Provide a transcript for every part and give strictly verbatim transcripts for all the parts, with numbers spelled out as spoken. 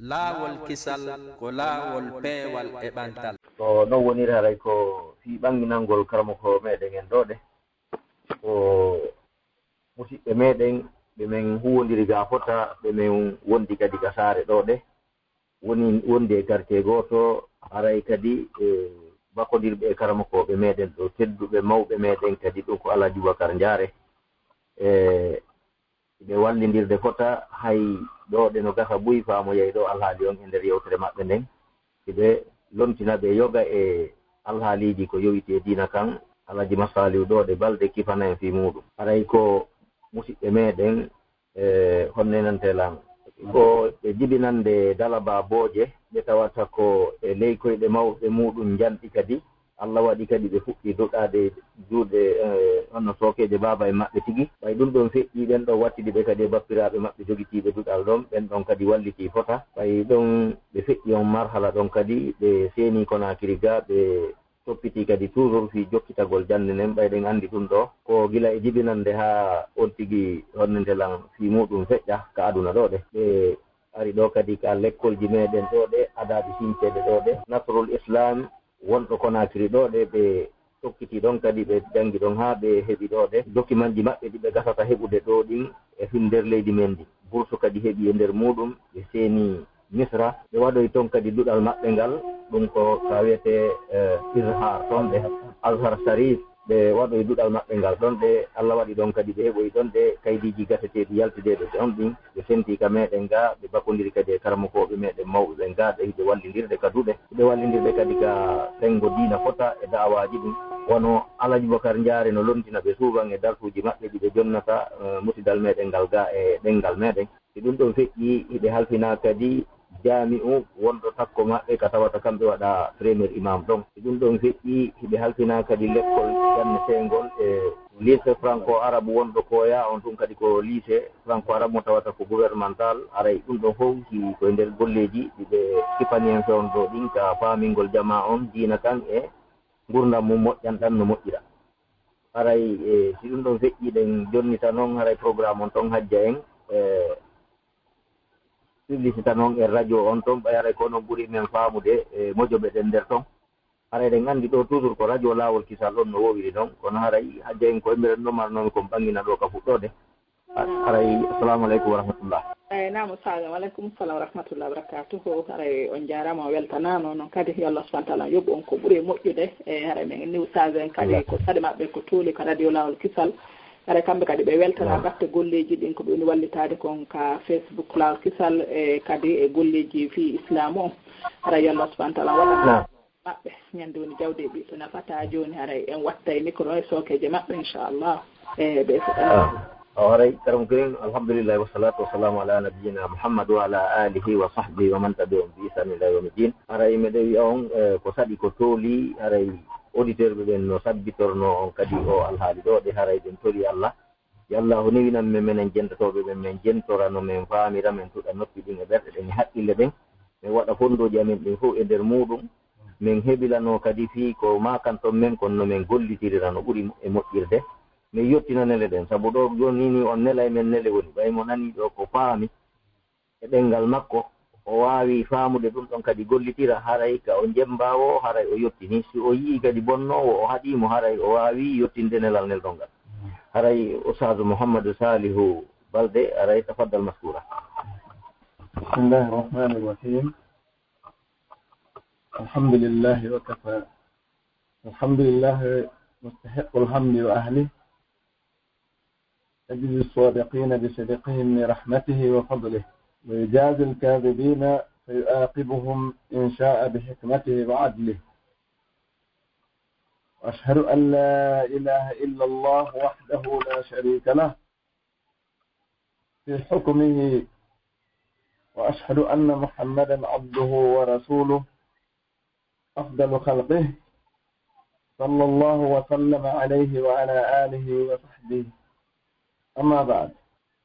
Laawol kisal ko laawol peewal e ɓantal. Ko non woniri haray ko fii ɓannginangol karamoko meɗen en ɗoo ɗe. Ko musiɓɓe meɗen ɓe men huwondiri ga fota, ɓe men wondi kadi ka saare ɗoo ɗe. Woni wondi e quartier gooto, haray kadi e bakondirɓe e karamokooɓe meɗen ɗoo, tedduɓe mawɓe meɗen kadi ɗum ko Alhaji Bubakar Njaare. E ɓe wallindirde fota, hay ɗoo ɗe no gasa buy faa mo yahi ɗoo alhaali on e nder yewtere maɓɓe nden. Hiɓe lontina ɓe yoga e alhaaliiji ko yowiti e diina kan, Alhaji Masaliw ɗoo ɗe balɗe kifana en fii muuɗum. Haray ko musiɓɓe meɗen, e honno enante lan, ko ɓe jibinande dalaba booje, ɓe tawata ko e ley koyɗe mawɓe muuɗum njanɗi kadi, Alla waɗi kadi ɓe fuɗɗi duɗaade juuɗe, eh, honno sookeeje baaba en maɓɓe tigi. Ɓay ɗum ɗon feƴƴii, ɓen ɗon wattidi ɓe kadi e bappiraaɓe maɓɓe jogitiiɓe duɗal ɗon, ɓen ɗon kadi wallitii fota. Ɓay ɗon ɓe feƴƴii on marhala ɗon kadi, ɓe seenii Konaakiri gaa, ɓe toppitii kadi toujours fii jokkitagol jannde nden. Ɓay ɗen anndi ɗum ɗoo, ko gila e jibinannde haa on tigi honnente lan fii muuɗum feƴƴa ka aduna ɗoo ɗe. Ɓe ari ɗoo kadi ka lekkolji meɗen ɗoo ɗe, adaaɗi sinceede ɗoo ɗe. Nasrul Islam wonɗo Konaakiri ɗoo ɗe, ɓe tokkitii ɗon kadi, ɓe janngi ɗon haa ɓe heɓi ɗoo ɗe dokimanji maɓɓe ɗi ɓe gasata heɓude ɗoo ɗin e fii nder leydi men ndin. Bursu kadi heɓi e nder muuɗum, ɓe seenii Misra, ɓe waɗoyi ton kadi duɗal maɓɓe ngal, ɗum ko ka wiyetee, eh, Izhar, ton ɓe Azhar Sharif, ɓe waɗoyi duɗal maɓɓe ngal ɗon ɗe, Alla waɗi ɗon kadi ɓe heɓoyi ɗon ɗe kaydiiji gaseteeɗi yaltideeɓe ɗon ɗin, ɓe fentii ka meɗen gaa, ɓe bakondiri kadi e karamokooɓe meɗen mawɓe ɓen gaa, ɓe hiɓe wallindirde ka duɗe, hiɓe wallindirde kadi ka senngo diina fota e da'awaaji ɗin, wano Alhaji Bubakar Njaare no lontina ɓe suuban e darsuuji maɓɓe ɗi ɓe jonnata, eh, musidal meɗen ngal gaa e ɗemngal meɗen. Si ɗum ɗon feƴƴii, hiɓe halfinaa kadi jaami'u wonɗo takko maɓɓe ka tawata kamɓe waɗa premier imam ɗon. Si ɗum ɗon feƴƴii, hiɓe halfinaa kadi lekkol janneteengol e lycée franco-arabe wonɗo Koya on, ɗum kadi ko lycée franco-arabe mo tawata ko gouvernemental. Aray ɗum ɗon fow si ko e nder golleeji ɗi ɓe sifani en fewndo ɗin ka faamingol jamaa on diina kan e ngurndan mum moƴƴan ɗan no moƴƴira. Haray, e, si ɗum ɗon feƴƴii, ɗen jonnita non, haray programme on ton hajja en, e, publicité non e radio on ton, ɓay haray ko non ɓuri men faamude, e, mojoɓe ɗen nder ton. Haray ɗen anndi ɗoo toujours ko radio Laawol Kisal on no wowiri non, kono haray hajja en ko e nder ɗo marnoomi kon ɓanngina ɗoo ka fuɗɗoode. Haray, assalamu aleykum wa rahmatullah. Eyi, naam, Ustaaz, wa aleykum salam wa rahmatullah wa barakatuhu. Haray on jaaraama, on weltanaama. Onon kadi, yo Allah subhanahu wa ta'ala yoɓu on ko ɓuri e moƴƴude. E haray men ni Ustaaz en kadi, ko saɗi maɓɓe ko tuuli ka radio Laawol Kisal. Haray kamɓe kadi ɓe weltanaa batte golleeji ɗin ko ɓe woni wallitaade kon ka Facebook Laawol Kisal, e kadi e golleeji fii Islaamu on. Haray yo Allah subhanahu wa ta'ala waɗa maɓɓe. Ñande woni jawdi e ɓiɗɗo nafata. Jooni haray en wattay mikro e sookeeje maɓɓe, inchallah. E ɓe fuɗɗana. Ah. O haray karam kirin, alhamdulillah, wa salatu wa salamu ala nabiyyina Muhammad wa ala alihi wa sahbihi wa man tabi'ahum bi ihsan ila yawmi din. Haray meɗe wi'a on, eh, ko saɗi ko tooli, haray auditeur ɓe ɓen no sabbitorno on kadi o alhaali ɗoo ɗe, haray ɓen tori Allah. Yo Allaahu newinan men, menen jentotooɓe ɓen, men jentora no men faamira, men tuɗa noppi ɗin e ɓerɗe ɗen e haqqille ɗen, men waɗa fonndooji amen ɗin fow e nder muuɗum, men hebilanoo kadi fii ko maakanton men kon no men gollitirira no ɓuri e moƴƴirde, men yottina nele ɗen. Sabu ɗoo jooni nii on nelay men nele woni, ɓay mo nanii ɗoo ko faami, e ɗemngal makko, o waawi faamude ɗum ɗon kadi gollitira, haray ka o jemmbaa woo, haray o yottinii. Si o yi'ii kadi bonnoowo, o haɗii mo, haray o waawii yottinde nelal nelɗon ngal. Haray Ustaazu Muhammadu Saalihu Balde, haray tafaddal maskuura. بسم الله الرحمن الرحيم. الحمد لله وكفى. الحمد لله مستحق الحمد وأهله. يجزي الصادقين بصدقهم من رحمته وفضله، ويجازي الكاذبين فيعاقبهم إن شاء بحكمته وعدله. وأشهد أن لا إله إلا الله وحده لا شريك له في حكمه، وأشهد أن محمدا عبده ورسوله أفضل خلقه، صلى الله وسلم عليه وعلى آله وصحبه. أما بعد،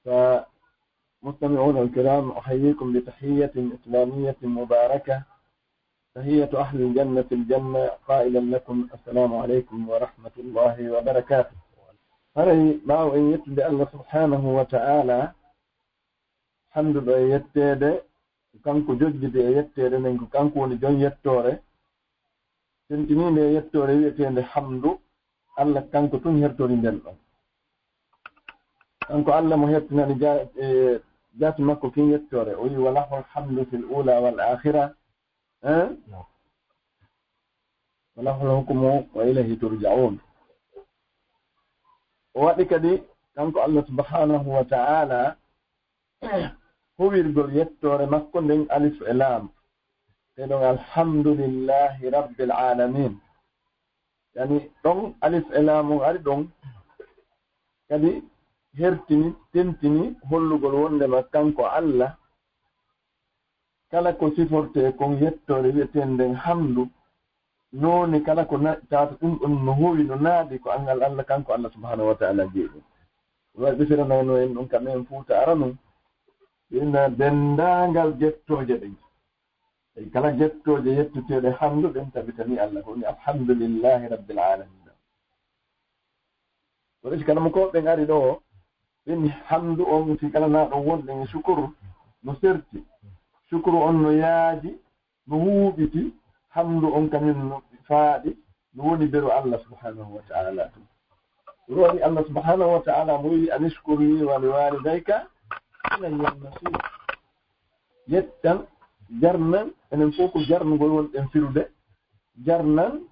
فمستمعون الكرام، أحييكم بتحية إسلامية مباركة، تحية أهل الجنة الجنة، قائلا لكم: السلام عليكم ورحمة الله وبركاته. Haray ɓaawo en yettude Allah subhanahu wa ta'ala, handuɗo e yetteede, Kanko jojjidi e yetteede nden, ko kanko woni jon yettoore. Tentini nde yettoore wi'eteende hamdu, Alla kanko tun hertori nden ɗon. Kanko Alla mo hertinani ja-, e, jaati makko kin yettoore. O wi'i, "Wa lahul hamdu fil ula wal akhira." Eh? No. "Wa lahul hukmu wa ilayhi turja'un." O waɗi kadi, kanko Alla subhanahu wa ta'ala, huwirgol yettoore makko nden alif e laam. Te ɗon, "Alhamdulillahi Rabbil Alamin." Yani, ɗon alif e laam on ari ɗon, kadi hertini, tentini hollugol wondema kanko Alla, kala ko sifortee kon yettoore wi'eteende nden hamdu, noone kala ko na-, tawata ɗum ɗon no howi, no naadi ko anngal Alla, kanko Alla subhanahu wa ta'ala jeyi ɗum. Waɗi ɓe firanayno en ɗum ka men Fuuta aranun, ɓe inna denndaangal jettooje ɗen. E kala jettooje yettuteeɗe hamdu ɗen tabitani Alla, ko woni alhamdulillahi rabbil alamin. Ko resi kala mo ko ɓen ari ɗo, ɓen hamdu on, si kala na ɗon wonɗen e shukuru, no serti. Shukuru on no yaaji, no huuɓiti, hamdu on kañum no faaɗi, no woni beru Allah subhanahu wa ta'ala tun. Ɗun waɗi Allah subhanahu wa ta'ala mo wi'i, "Anishkur li wa liwalidayka ilayya al-masir." Yettan, jarnan, enen fof ko jarnugol wonɗen firude, jarnan,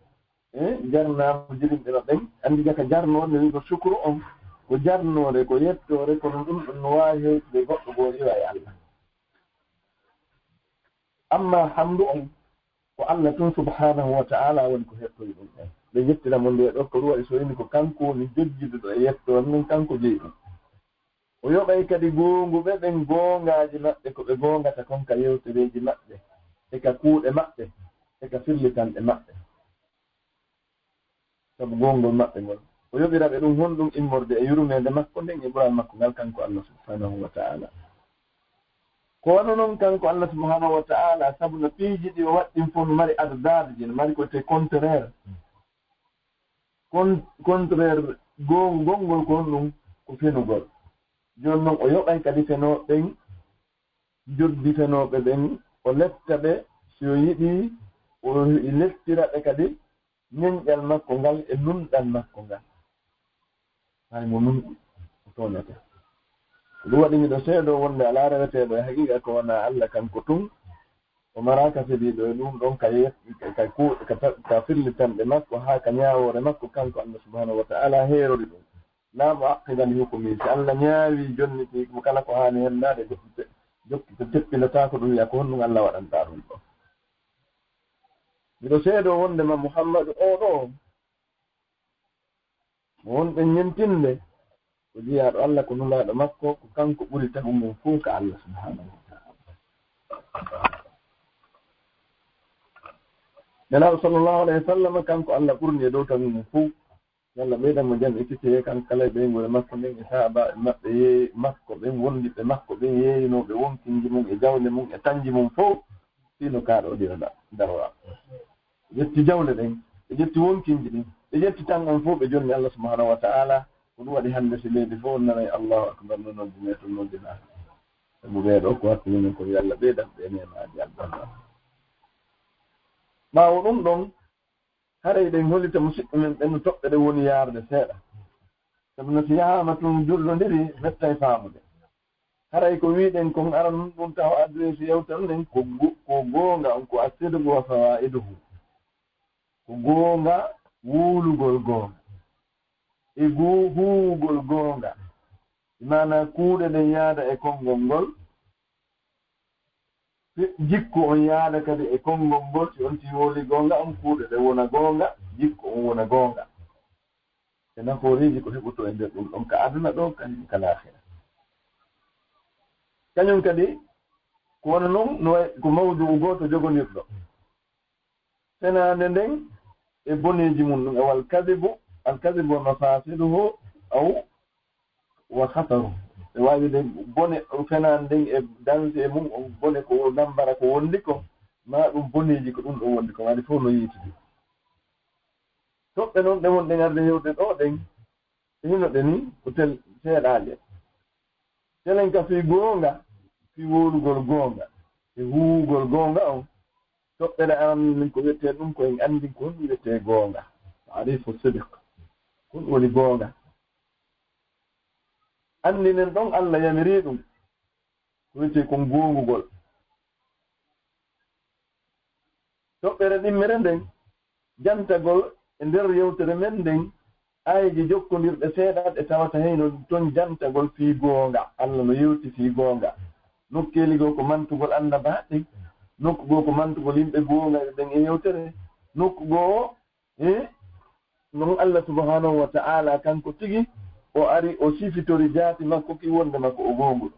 e jarnaama jirimɓe maɓɓen, anndi jaka jarno on, ne wi'i ko shukuru on, ko jarnoore, ko yettoore, kono ɗum ɗum no waawi hewtude goɗɗo goo iwa e Allah. Amma hamdu on, ko Allah tun subhanahu wa ta'ala woni ko hettori ɗum en. Ɓe yettira mo nde ɗo, ko ɗum waɗi so inni ko kanko woni jojjiduɗo e yettoore nden, kanko jeyi ɗum. O yoɓay kadi goonguɓe ɓen goongaaji maɓɓe, ko ɓe goongata kon ka yewtereeji maɓɓe, e ka kuuɗe maɓɓe, e ka firlitanɗe maɓɓe. Sabu goongol maɓɓe ngol. O yoɓira ɓe ɗum honɗum? Immorde e yurmeende makko nden e ɓural makko ngal, kanko Allah subhanahu wa ta'ala. Ko wano non kanko Allah subhanahu wa ta'ala, sabu no piiji ɗi o waɗi ɗin fof no mari adadaji, no mari ko te contraire. Kon-, contraire goo-, gongol ko honɗum? Ko fenugol. Jooni non o yoɓay kadi fenooɓe ɓen, joddi fenooɓe ɓen, o letta ɓe, si o yiɗi, o lettira ɓe kadi ñenƴal makko ngal e nunɗal makko ngal. Hay mo nunɗi, o tooñataa. Ko ɗum waɗi miɗo seedoo wonde alaa reweteeɗo e haqiiqa ko wonaa Allah kanko tun. O maraaka fediiɗo e ɗum ɗon ka ye-, ka ku-, ka ta-, ka firlitanɗe makko haa ka ñaawoore makko kanko Allah subhanahu wa ta'ala heerori ɗum. Laa mu'aqqiba li hukmihi. Si Allah ñaawii, jonnitii mo kala ko haani henndaade, jokki-, jokki-, teppinataako ɗum, wi'a ko honɗum Allah waɗanta ɗum ɗo. Miɗo seedoo wondema Muhammadu oo ɗoo, mo wonɓe ñentinde, ko jiyaaɗo Allah, ko nulaaɗo makko, ko kanko ɓuri tagu mum fow ka Allah subhanahu wa ta'ala. Nelaaɗo sallallahu alayhi wa sallam, kanko Allah ɓurni e dow tagu mum fow. Yo Allah ɓeydan mo jam e kitte, kanko kala e ɓeynguure makko nden, e sahaabaaɓe maɓɓe, ye-, makko ɓen, wondiɓɓe makko ɓen, yeeyinooɓe wonkinji mum e jawle mum e tanji mum fow, fii no kaaɗoodira da-, darora. Ɓe ƴetti jawle ɗen, ɓe ƴetti wonkinji ɗin, ɓe ƴetti tan on fow, ɓe jonni Allah subhanahu wa ta'ala. Ko ɗum waɗi hannde si leydi fow on nanay Allahu akbar no noddinee, to noddinaa. Sabu ɓee ɗoo ko hakkunde men, ko yo Allah ɓeydan ɓe neemaaji albarka. Ɓaawo ɗum ɗon, haray ɗen hollita musiɓɓe men ɓen no toɓɓe ɗen woni yaarde seeɗa. Sabu no si yahaama tun jullondiri, mettay faamude. Haray ko wi'ɗen kon aranun ɗun taho adresse yewtere nden ko gu-, ko goonga on, ko as-sidqu wa fawaiduhu. Ko goonga, wuulugol goonga. E gu-, huuwugol goonga. Maanaa kuuɗe ɗen yaada e konngol ngol. Jikku on yaada kadi e konngol ngol, si on tigi woli goonga, on kuuɗe ɗe wona goonga, jikku on wona goonga. E nafooriiji ko heɓotoo e nder ɗum ɗon ka aduna ɗoo, kañum ka laakhira. Kañum kadi, ko wano non, no way-, ko mawdu'u gooto jogondirɗo. Fenaande nden e boneeji mum ɗum, e wal kadibu, al kadibu wa mafasiduhu, aw wa khataru. E waawi de bone, fenaande nden e danse mum, on bone ko nambara ko wondi ko, maa ɗum boneeji ko ɗum ɗo wondi ko, waɗi fof no yiitidi. Toɓɓe non ɗe wonɗen arde hewde ɗo ɗen, e hino ɗe ni, ko tel seeɗaaje. Telen ka fii goonga, fii wowlugol goonga. e huugol goonga on. Toɓɓere aran nden ko wi'etee ɗum, ko en anndin ko honɗum wi'etee goonga. Taarifu sidiq. Ko honɗum woni goonga? Anndinen ɗon Alla yamirii ɗum. Ko wi'etee kon goongugol. Toɓɓere ɗimmere nden, jantagol e nder yewtere men nden, aayeeje jokkondirɗe seeɗa ɗe tawata heyno ton jantagol fii goonga. Alla no yewti fii goonga. Nokkeeli goo ko mantugol annabaaɓe, nokku goo ko mantugol yimɓe goonga ɓen e yewtere, nokku goo, eh, non Alla subhanahu wa ta'ala kanko tigi o ari o sifitori jaati makko ki wonde makko o goonguɗo.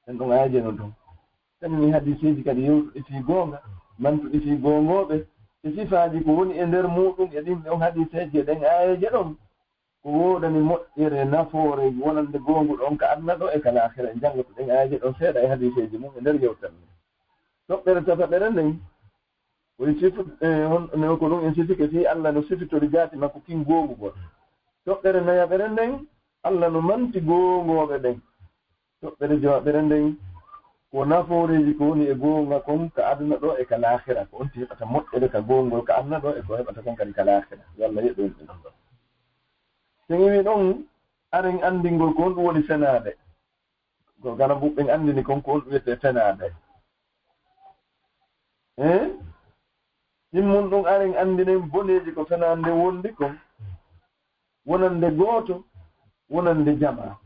En ɗon aayeeje non ton. Kañum e hadiiseeji kadi yewtuɗi fii goonga, mantuɗi fii goongooɓe, e sifaaji ko woni e nder muuɗum e ɗin ɗon hadiiseeji e ɗen aayeeje ɗon. Ko woodani moƴƴere nafoore wonande goonguɗo on ka aduna ɗoo e ka laakhira. En janngoto ɗen aayeeje ɗon seeɗa e hadiiseeji mum e nder yewtere nden. Toɓɓere tataɓere nden, ko en sifu-, eh, hon-, ne ko ɗum en sifike fii Alla no sifitori jaati makko kin goongugol. Toɓɓere nayaɓere nden, Alla no manti goongooɓe ɓen. Toɓɓere jowaɓere nden, ko nafooreeji ko woni e goonga kon ka aduna ɗoo e ka laakhira. Ko honti heɓata moƴƴere ka goongol ka aduna ɗoo e ko heɓata kon kadi ka laakhira. Yo Alla yeɗu en ɗum. Sen iwi ɗon, aren anndingol ko honɗum woni fenaande. Ko gana buɓɓen anndini kon ko honɗum wi'etee fenaande. Eh? Ɗin mun ɗum aren anndinen boneeji ko fenaande wondi kon. Wonande gooto, wonande jamaa.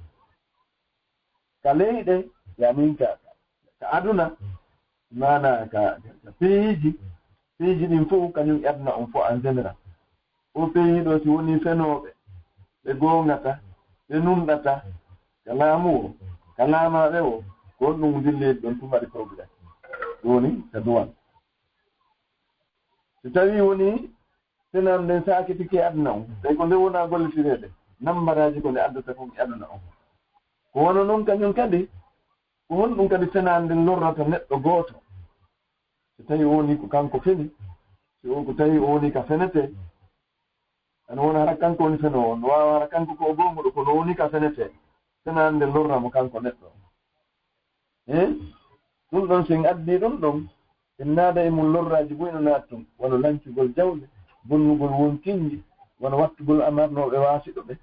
Ka leyɗe, yani ka, ka aduna, maanaa ka, ka, ka peyiiji, peyiiji ɗin fof, kañum e aduna on fof en général. O peyi ɗoo, si wonii fenooɓe, ɓe goongata, ɓe nunɗata, ka laamu o, ka laamaaɓe o, ko honɗum dilleydi ɗon tun waɗi problème. Ɗum woni ka duwal. Si tawii wonii fenaande nden saakitike aduna on, tawi ko nde wonaa gollitireede, nambaraaji ko nde addata kon e aduna on. Ko wano non kañum kadi, ko honɗum kadi fenaande nden lorrata neɗɗo gooto? Si tawii o wonii ko kanko feni, si o, ko tawii o wonii ka fenetee, ano wona hara kanko woni fenoowo, no waawa hara kanko ko o goonguɗo, kono o wonii ka fenetee, fenaande nden lorra mo kanko neɗɗo. Eh? Ɗum ɗon, si en addii ɗum ɗon, en naada e mum lorraaji buy no naati tun, wano lancugol jawle, bonnugol wonkinji, wano wattugol amarnooɓe waasiɗo ɓe,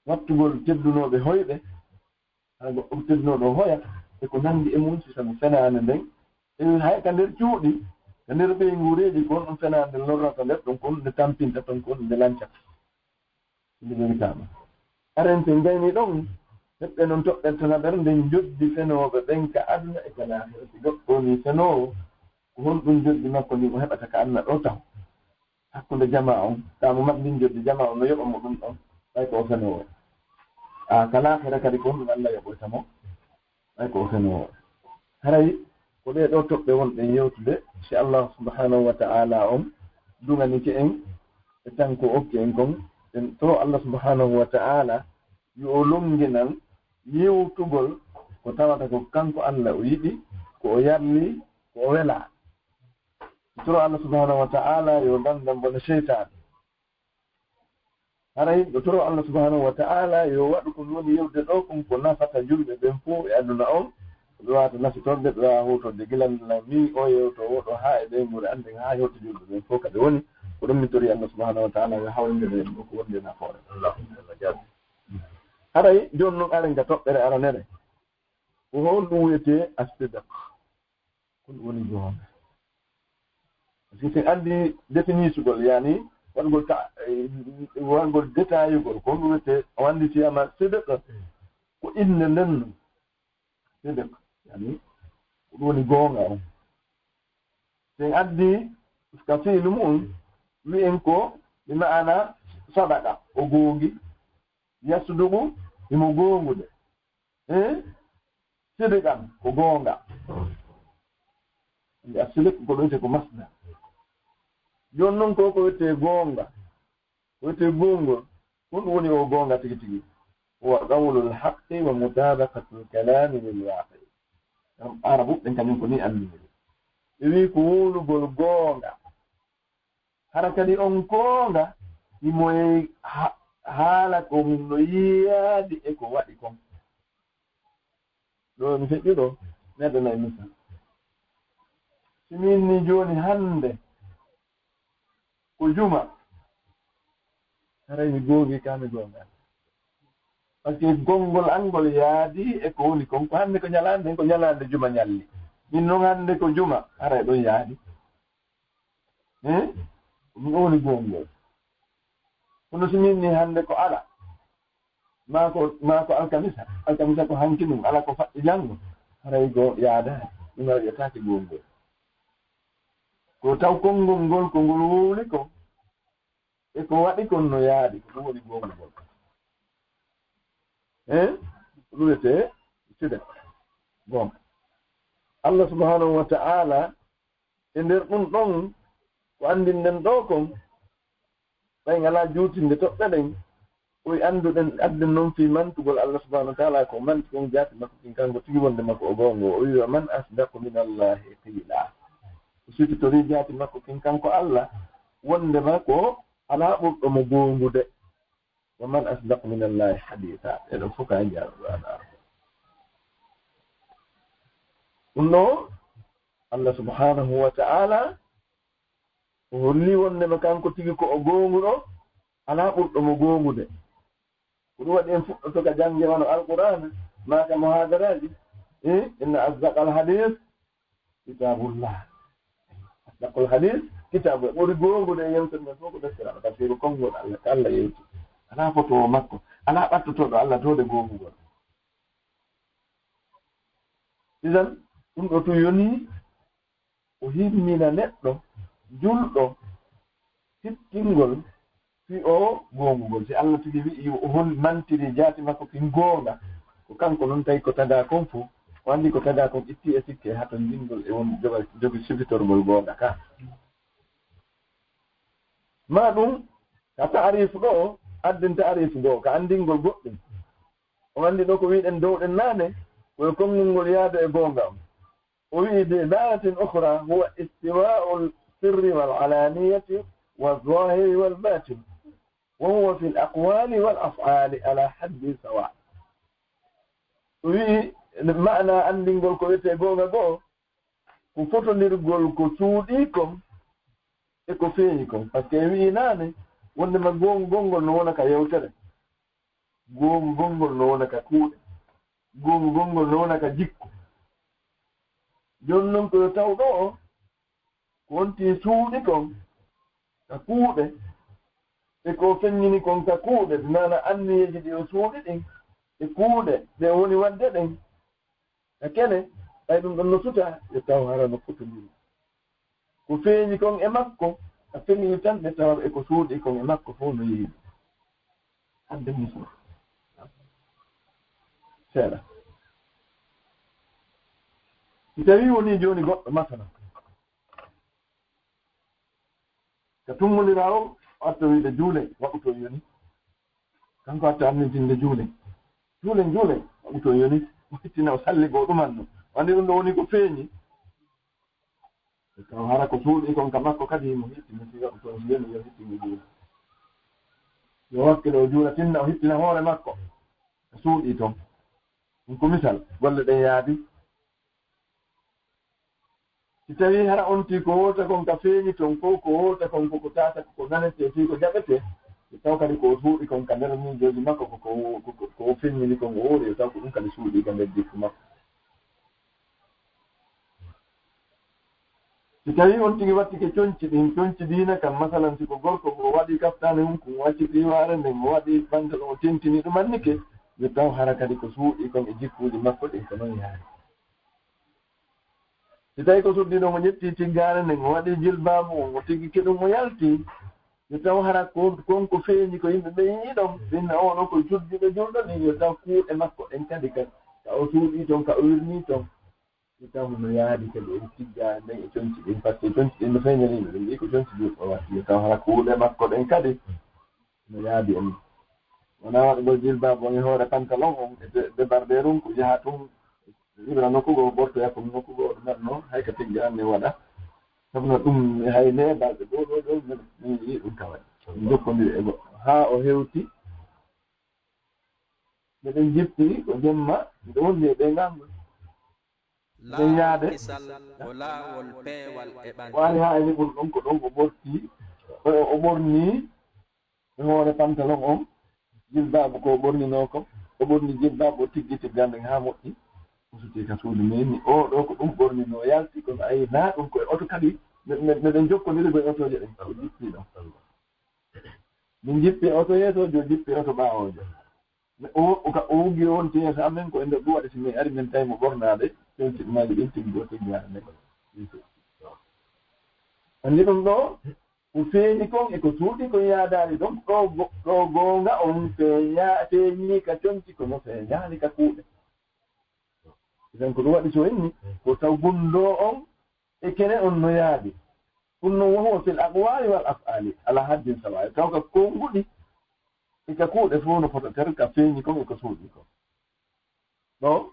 wattugol teddunooɓe hoyɓe, haa goɗɗo teddunooɗo hoya, e ko nanndi e mum, si sabu fenaande nden. E hay ka nder cuuɗi, ka nder ɓeynguureeji, ko honɗum fenaande nden lorrata nder ɗon, ko honɗum nde tampinta ton, ko honɗum nde lancata. Nde weli kaama. Arente ngayni ɗon, heɓɓe non toɓɓere tanaɓere nden njoddi fenooɓe ɓen ka aduna e ka laahira. Si goɗɗo woni fenoowo, ko honɗum njoddi makko ndin o heɓata ka aduna ɗoo taho? Hakkunde jamaa on, taa mo maɓɓe ndin njoddi jamaa on no yoɓa mo ɗum ɗon, ɓay ko o fenoowo. A ka laahira kadi ko honɗum Alla yoɓoyta mo? Ɓay ko o fenoowo. Haray ko ɗee ɗoo toɓɓe wonɗen yewtude, si Allah subhanahu wa ta'ala on duŋanike en e tan ko okki en kon, en toro Allah subhanahu wa ta'ala yo o lonnginan yewtugol ko tawata ko kanko Allah o yiɗi, ko o yarli, ko o welaa. Toro Allah subhanahu wa ta'ala yo o dandan bone seytaane. Haray, ɗo toro Allah subhanahu wa ta'ala yo waɗu ko woni yewde ɗoo kon ko nafata julɓe ɓen fow e aduna on. Ɓe waata nafitorde, ɓe waawa huutorde gila la mi o yewtoowo ɗoo haa e ɓeynguure an nden, haa hewta julɓe ɓen fow ka ɓe woni. Ko ɗum min tori Allah subhanahu wa ta'ala yo hawrindire en ɗoo ko wonde nafoore. Allahumma jaabi. Haray, jooni non aren ka toɓɓere aranere. Ko honɗum wi'etee as-sidq? Ko ɗum woni goonga. Par ce que si en anndi définisugol, yani waɗugol ta-, eh, waɗugol détaillugol, ko honɗum wi'etee, o anndi si wiyaama sidq, ko innde nden non. Sidq, yani ko ɗum woni goonga on. Si en addi ka fiilu mu'un, wi'en ko bi ma'ana sadaqa, o goongi, yasduqu, himo goongude. Eh? Sidqan, ko goonga. Andi a sidq ko ɗum, ko masdar. Jooni non ko, ko wi'etee goonga. Ko wi'etee goongol. Ko ɗum woni o goonga tigi tigi. Huwa qawlul haqqi wa mutabaqatul kalami lil waqi. Kam Arabu ɓen kañum ko ni anndi. Ɓe wi'i ko wowlugol goonga. Hara kadi on goonga, himo e ha-, haala kon no yiyaade e ko waɗi kon. Ɗoo mi feƴƴu ɗoo. Neɗɗo nayi misal. Si min ni jooni hannde ko juma, haray mi goongi ka mi goonga. Parce que gonngol an ngol yaadi e ko woni kon. Ko hannde ko ñalaande, ko ñalaande juma ñalli. Min non hannde ko juma, haray ɗon yaadi. Eh? Ɗum ɗon woni goonngol. Kono si min ni hannde ko ala, maa ko, maa ko alkamisa, alkamisa ko hanki ɗum, ala ko faɗɗi janngo, haray go yaadaani. Ɗum haray ƴettaaki goonngol. Ko taw konngol ngol, ko ngol wowli kon, e ko waɗi kon no yaadi, ko ɗum woni goonngol. Eh? Ko ɗum wiyetee sidq. Goonga. Allah subhanahu wa ta'ala, e nder ɗum ɗon, ko anndinɗen ɗoo kon, ɓay ngalaa juutinde toɓɓe ɗen, o wi'i annduɗen, adden non fii mantugol Allah subhanahu wa ta'ala, ko manti kon jaati makko kin kanko tigi wonde makko o goongo. O wi'i, "Wa man asdaqu min Allahi qila." O sifitorii jaati makko kin kanko Allah, wonde ma ko alaa ɓurɗo mo goongude. "Wa man asdaqu min Allahi haditha." Ɗee ɗoo fof ka e nder Alqur'aana. Ɗum ɗoo, Allah subhanahu wa ta'ala, o holli wonde ma kanko tigi ko o goonguɗo, alaa ɓurɗo mo goongude. Ko ɗum waɗi en fuɗɗoto ka jannge wano Alqur'aana, maa ka muhaadaraaji. Eh, inna asdaqal hadith kitabullah. Asdaqul hadith kitabullah. Ɓuri goongude e yewtere men fof ko deftere Allah, parce que ko konngol Allah, ka Allah yewti. Alaa fotoowo makko, alaa ɓattotooɗo Allah towde goongugol. Idan, ɗum ɗoo tun yoni o himmina neɗɗo julɗo hittingol fii o goongugol. Si Allah tigi wi'i o hol mantiri jaati makko kin goonga, ko kanko non tawi ko tagaa kon fof, o anndi ko tagaa kon itti e sikke e hatondingol e won joga-, jogi sifitorgol goonga ka. Maa ɗum ka ta'arifu ɗoo, adden ta'arifu goo, ka anndingol goɗɗum. On anndi ɗoo ko wi'ɗen dowɗen naane, ko e konngol ngol yaada e goonga on. O wi'i, "Bi ibaratin ukhra, huwa istiwa'ul sirri wal alaniyati wal zahiri wal batin, wa huwa fil aqwali wal af'ali ala haddi sawa." O wi'i, maana anndingol ko wi'etee goonga goo, ko fotondirgol ko suuɗii kon e ko feeñi kon. Parce que en wi'i naane, wonde ma goongol ngol no wona ka yewtere. Goongol ngol no wona ka kuuɗe. Goongol ngol no wona ka jikku. Jooni non ko yo taw ɗoo, ko wonti suuɗi kon ka kuuɗe, e ko feññini kon ka kuuɗe, bi maana anniyeeji ɗi o suuɗi ɗin, e kuuɗe ɗe o woni waɗde ɗen, ka kene, ɓay ɗum ɗon no suta, yo taw hara no fotondiri. Ko feeñi kon e makko, ka feeñi tan, ɓe tawa e ko suuɗi kon e makko fof no yeeyi. Hadde musu. Seeɗa. Si tawii wonii jooni goɗɗo, masalan, ka tummbondiral o, o arta wiide, "Juulen, waɗu to yoni." Kanko arta annintinde, "Juulen, juulen, juulen, waɗu to yoni." O hittina, o salli goo ɗuman no. Wandi ɗum ɗo woni ko feeñi. E taw hara ko suuɗi kon ka makko kadi mo hitti, mo siga ko toon si yoni yo hitti mo juula. Yo wakkilo o juula tinna, o hittina hoore makko. Ko suuɗi ton. Ɗum ko misal, golle ɗen yaadi. Si tawii hara on tii ko wowta kon ka feeñi ton, ko, ko wowta kon ko, ko taata, ko, ko nanetee fii ko jaɓetee, yo taw kadi ko o suuɗi kon ka nder miijooji makko, ko, ko, ko, ko, ko o feññini kon o wowli, yo taw ko ɗum kadi suuɗi ka nder jikku makko. Si tawii on tigi wattike conci ɗin, conci diina kan, masalan, si ko gorko, o waɗi kaftaane mum, ko o acciti waare nden, o waɗi pantalon, o tentini ɗum annike, yo taw hara kadi ko suuɗi kon e jikkuuji makko ɗin, ko non yaari. Si tawii ko suddi ɗon, o ƴetti tiggaare nden, o waɗi jilbaabu on, o tigi ke ɗum, o yalti, yo taw hara ko, kon ko feeñi ko yimɓe ɓe yi'i ɗon, sinno oo ɗoo ko julɗo, julɗo ɗin, yo taw kuuɗe makko ɗen kadi ka, ka o suuɗii ton, ka o wirnii ton. Mi taw no yaadi kadi e tiggaare nden e conci ɗin, par ce que conci ɗin no feeñani yimɓe, ɓe mbi'i ko conci julɗo waɗi. Mi taw hara kuuɗe makko ɗen kadi no yaadi e mum. Wonaa waɗugol jilbaabu on e hoore pantalon on e de-, débardeur on, ko yaha tun, ibra nokku goo, ɓortoya ko nokku goo, ɗum waɗno, hay ka tiggaare nden waɗa. Sabu no ɗum, hay neeɓaaɓe ɗoo, ɗoo, ɗoo, min, min yi'i ɗum ka waɗi. Ɗum jokkondiri e goɗɗo. Haa o hewti, miɗen jippi ko jemma, miɗo wondi e ɓeyngal ngol. Laawol kisal ko laawol peewal e ɓantal. O ari haa e niɓuru ɗon, ko ɗon o ɓorti, o, o ɓorni e hoore pantalon on, jilbaabu ko o ɓorninoo kon, o ɓorni jilbaabu, o tiggi tiggande haa moƴƴi, o sutii ka suudu, mi inni, "Oo ɗoo ko ɗum ɓorninoo, yalti, kono ayi, naa ɗum ko e oto kadi, me-, me-, meɗen jokkondiri ko e otooje ɗen, o jippii ɗon." Min jippii oto yeesoojo, o jippii oto ɓaawoojo. O, o ka, o wuggi on tiyata amen ko e nder ɗum waɗi si min ari min tawi mo ɓornaade, ɗum si ɗum waɗi ɗum tiggo tiggaade nden. Anndi ɗum ɗoo, ko feeñi kon e ko suuɗi kon yaadaali ɗon, ɗoo go-, ɗoo goonga on feeña-, feeñi ka conci kono feeñaali ka kuuɗe. Idan ko ɗum waɗi so inni, ko taw gundoo on e kene on no yaadi. Ɗum non, wa huwa fil aqwaali wal af'aali, ala haddin sawaa'i. Taw ka konguɗi, e ka kuuɗe fof no fota ter, ka feeñi kon e ko suuɗi kon. Ɗoo,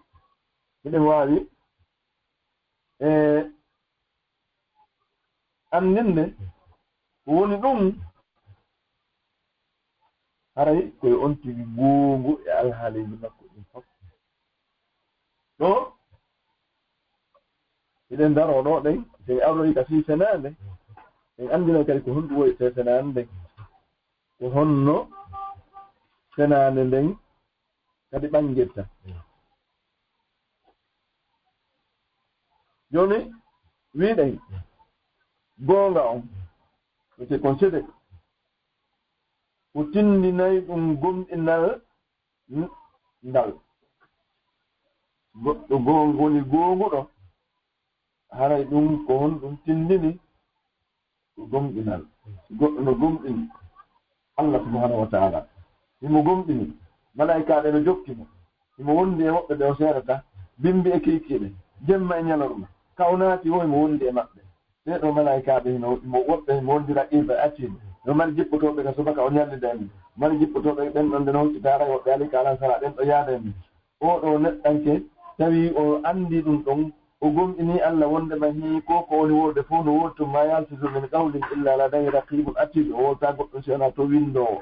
hiɗen waawi, e, anndinde ko woni ɗum, haray ko e on tigi goongu e alhaaliiji makko ɗin fof. Ɗoo, hiɗen daroo ɗoo ɗen, si en arroyi ka fii fenaande, en anndinay kadi ko honɗum woni fee fenaande nden, ko honno fenaande nden kadi ɓanngirta. Jooni, wi'ɗen, goonga on, wiyetee kon seede, o tinndinay ɗum gomɗinal n-, ngal. Goɗɗo goo-, woni goonguɗo, haray ɗum ko honɗum tinndini? Ko gomɗinal. Goɗɗo no gomɗini Allah subhanahu wa ta'ala. Himo gomɗini. Malaa'ikaaɓe no jokki mo. Himo wondi e woɓɓe ɓe o seerata. Bimbi e kiikiiɗe. Jemma e ɲalorma. Ka o naati woo himo wondi e maɓɓe. Ɓee ɗoo malaa'ikaaɓe hino, himo woɓɓe himo wondi raqiiba e atiid. No mari jippotooɓe ka subaka o ɲallida e mum. Mari jippotooɓe ɓen ɗon nde no huccita haray woɓɓe alii ka alansaraa ɓen ɗon yaada e mum. Oo ɗoo neɗɗanke, tawi o anndi ɗum ɗon, o gomɗinii Alla wonndema hii ko ko woni woorde fof no woodi tun, maa yalfizu min qawlin illa ladayhi raqibun atid, o woltaa goɗɗum si wanaa to winndoowo.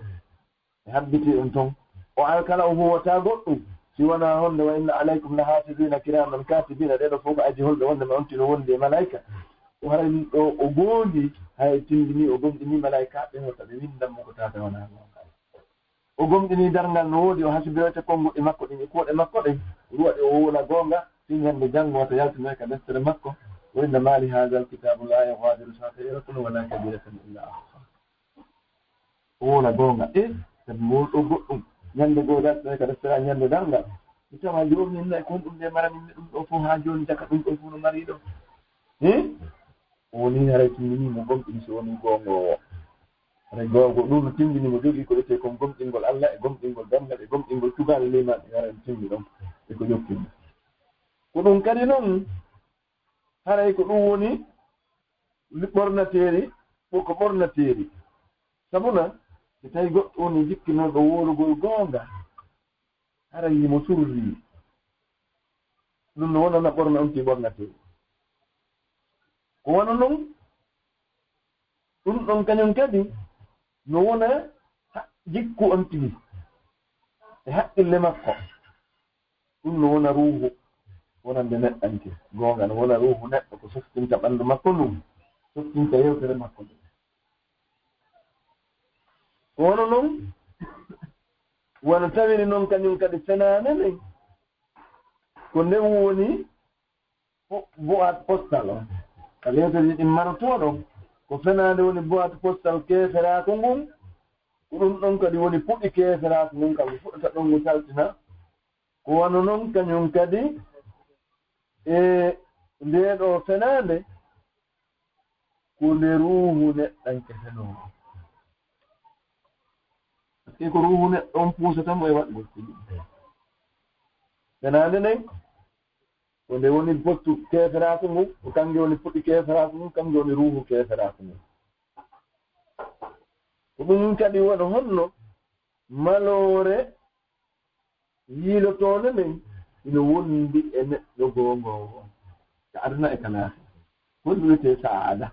E habbitii ɗum ton. O alkala o huwataa goɗɗum, si wanaa honde, wa inna alaykum la haafizina kiraman katibina, ɗee ɗoo fof ko aji holɓe wonndema on tino wondi e malaa'ika. O haray ɗoo o goongii, hay tindinii o gomɗinii malaa'ikaaɓe ɓen wota ɓe winndan mo ko tawata wanaa goonga. O gomɗinii darngal no woodi, o hasidoyta konnguɗi makko ɗin e kuuɗe makko ɗen, ɗum waɗi o wowla goonga, fii ɲande janngo wata yaltinoy ka deftere makko, o winnda, "Maa li haazal kitaabi laa yugaadiru sagiiratan wa laa kabiiratan illaa ahsaahaa." O wowla goonga, e, sabi wowluɗo goɗɗum, ɲande goo yaltinoy ka deftere ɲande darngal. Mi tawa jooni min nayi ko honɗum nde maramin mi ɗum ɗoo fof haa jooni, jaka ɗum ɗoo fof no marii ɗoo. Hin? O woni haray tindinii mo gomɗini si wonii goongoowo. Haray goonga ɗum no tindini mo jogii ko etee kon gomɗingol Alla e gomɗingol darngal e gomɗingol tugaale liimaan ɗin haray no tindi ɗon e ko jokki mo. Ko ɗum kadi non haray ko ɗum woni ɓornateeri, ko ɓornateeri. Sabuna, si tawi goɗɗo woni jikkinooɗo wowlugol goonga, haray himo surri. Ɗum no wonana ɓorna on tigi ɓornatee. Ko wano non, ɗum ɗon kañum kadi no wona ha-, jikku on tigi e haqqille makko. Ɗum no wona ruuhu wonande neɗɗanke. Goonga no wona ruuhu neɗɗo ko softinta ɓanndu makko ndun, softinta yewtere makko nden. Ko wano non, wano tawiri non kañum kadi fenaande nden, ko nden woni po-, boîte postale on. Ka leetarji ɗin marotoo ɗon, ko fenaande woni boîte postale keeferaaku ngun, ko ɗum ɗon kadi woni puɗi keeferaaku ngun, kam ko fuɗata ɗon ngu saltina. Ko wano non kañum kadi e ndee ɗoo fenaande, ko nde ruuhu neɗɗanke fenoo. Parce que ko ruuhu neɗɗo on puusata mo e waɗugol ko yiɗi. Fenaande nden, ko nde woni postu keeferaaku ngun, ko kanke woni puɗi keeferaaku ngun, kanke woni ruuhu keeferaaku ngun. Ko ɗum kadi wano honno maloore yiilotoonde nden ino wondi e neɗɗo goongoowo on, ka aduna e ka laakhira. Ko ɗum wiyetee sa'aada.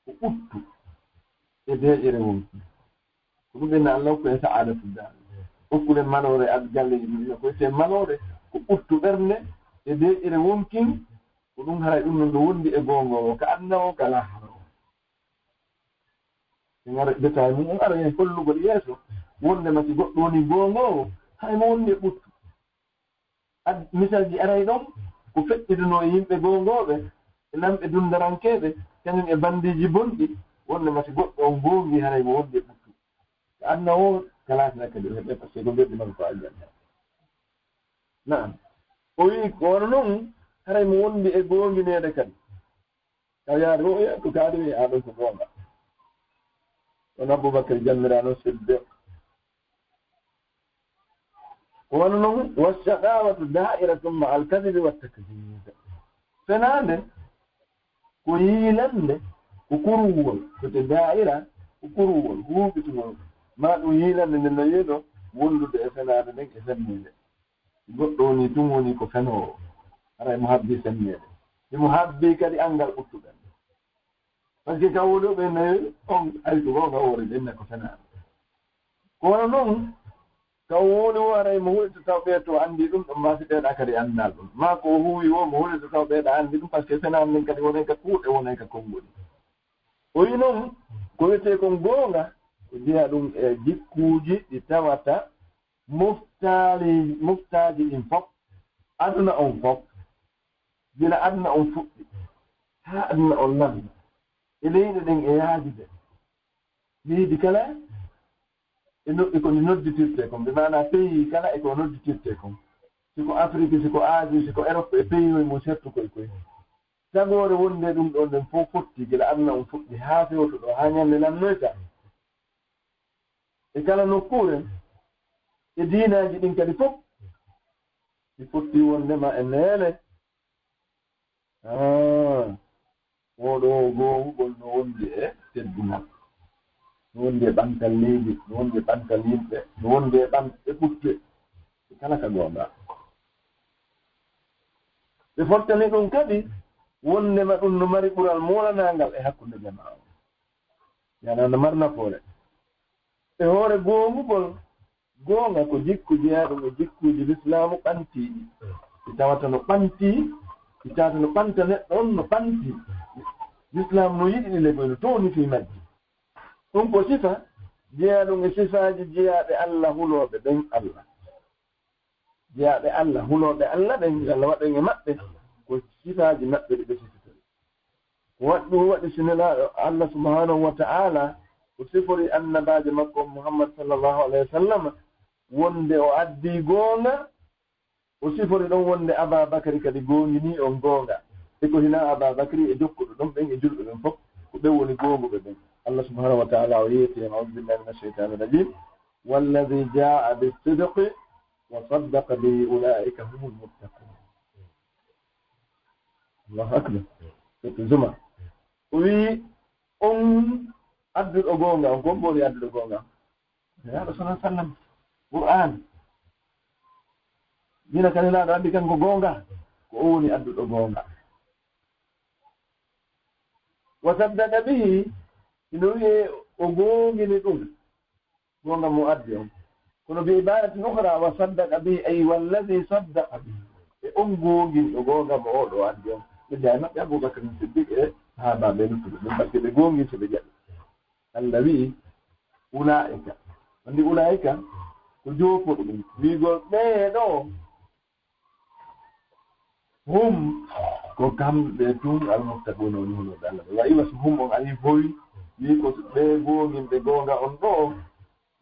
Ko ɓuttu e deeƴere wonki. Ko ɗum ɓe na Allah hokku en sa'aadatu daar. Hokku en maloore ad-, galleeji ɗin. Ko wiyetee maloore, ko ɓuttu ɓernde, e deeƴere wonkin, ko ɗun haray ɗun non no wondi e goongoowo, ka aduna o, ka laahara o. En ara détail mun, on ara e hollugol yeeso, wonde ma si goɗɗo woni goongoowo, hay mo wondi e ɓuttu. Ad-, misalji aray ɗon, ko feƴƴidunoo e yimɓe goongooɓe, e lamɓe dunndarankeeɓe, kañum e banndiiji bonɗi, wonde ma si goɗɗo on goongii, haray mo wondi e ɓuttu. Ka aduna o, ka laakara kadi o heɓay, par ce que ko mbeddi makko ko aljanna. Naam. O wi'i, ko wano non, haray mo wondi e goongineede kadi. Taw yaade o, e, ko kaade wi'i, aa, ɗon ko goonga. On Abubakar jammiraano Siddiq. Ko wano non, والشقاوة دائرة مع الكذب والتكذيب. Fenaande, ko yiilande, ko kuruwol, ko te daa'ira, ko kuruwol, huuɓitungol. Maa ɗun yiilande nden no yeeɗoo wondude e fenaande nden e semmeede. Goɗɗo woni tun woni ko fenoowo, haray mo habbii semmeede. Himo habbii kadi anngal ɓuttuɗan. Par ce que ka woni ɓe nayi on, ay ko goonga o woni ɓen ko fenaa. Ko wano non, ka o woni o haray mo hulita taw ɓee to anndi ɗun ɗon, maa si ɓee ɗaa kadi anndaa ɗun. Maa ko o huuwi o mo hulita taw ɓee ɗaa anndi ɗun, par ce que fenaa nden kadi wonay ka kuuɗe, wonay ka konguɗi. O yi non, ko wi'etee kon goonga, ko jeyaa ɗun e jikkuuji ɗi tawata moftaali, moftaaji ɗin fof, aduna on fof, gila aduna on fuɗɗi, haa aduna on lannda, e leyɗe ɗen e yaajude. Leydi kala e no, e ko ndi nodditirtee kon, bi maanaa pays kala e ko nodditirtee kon. Si ko Afrique, si ko Asie, si ko Europe, e pays oy mo sertu koy koy. Tagoore wonde ɗun ɗon ɗen fof fotti, gila aduna on fuɗɗi, haa fewto ɗoo, haa ñande lannoyta. E kala nokkuure, e diinaaji ɗin kadi fof, ɗi fotti wondema e neene. Ah, oo ɗoo goongugol no wondi e teddungal, no wondi e ɓantal leydi, no wondi e ɓantal yimɓe, no wondi e ɓan-, e ɓuttu, e kala ka goonga. Ɓe fottani ɗun kadi wondema ɗun no mari ɓural moolanaangal e hakkunde jamaa on. Yana no mari nafoore. E hoore goongugol, goonga ko jikku jeyaaɗo e jikkuuji lislaamu ɓantiiɗi. Si tawata no ɓantii, si tawata no ɓanta neɗɗo on no ɓantii. Lislaamu no yiɗi ɗi legoy, no toownitii majji. Ɗun ko sifa jeyaaɗo e sifaaji jeyaaɓe Alla hulooɓe ɓen Alla. Jeyaaɓe Alla, hulooɓe Alla ɓen, yo Alla waɗu en e maɓɓe, ko sifaaji maɓɓe ɗi ɓe sifitori. Ko waɗi ɗun waɗi si Nelaaɗo Alla subhaanahu wa ta'aala, o sifori annabaajo makko on Muhammad sallallahu alayhi wa sallam, wonde o addii goonga, o sifori ɗon wonde Abaa Bakri kadi goonginii on goonga. E ko hinaa Abaa Bakri e jokkuɓe ɓen ɓen e julɓe ɓen fof, ko ɓen woni goonguɓe ɓen. Alla subhaanahu wa ta'aala o yeeti en, أعوذ بالله من الشيطان الرجيم. والذي جاء بالصدق وصدق به أولئك هم المتقون. Allahu akbar. Suratu Zumar. O wi'i, on adduɗo goonga, on ko on woni adduɗo goonga. Nelaaɗo sallallahu alaihi wasallam. Qur'an. Dina ka Nelaaɗo addi kan ko goonga, ko o woni adduɗo goonga. Wa saddaqa bihi, hino wi'ee o goongini ɗun. Goonga mo addi on. Kono bi ibaratin ukhra, wa saddaqa bihi, ay walladhi saddaqa bihi. E on goonginɗo goonga mo oo ɗoo addi on. Ɓe jaay maɓɓe Abubakar Siddiq e sahaabaaɓe luttuɓe ɓen, parce que ɓe goongii si ɓe jaɓi. Alla wi'i, ulaa'ika. Anndi ulaa'ika ko joofoɗo ɗun. Wi'ugol ɓee ɗoo, hum, ko kamɓe tun almuttaquuna woni hulooɓe Alla ɓen. Wa iwa so hum on ari fowi, wi'i ko ɓee goonginɓe goonga on ɗoo,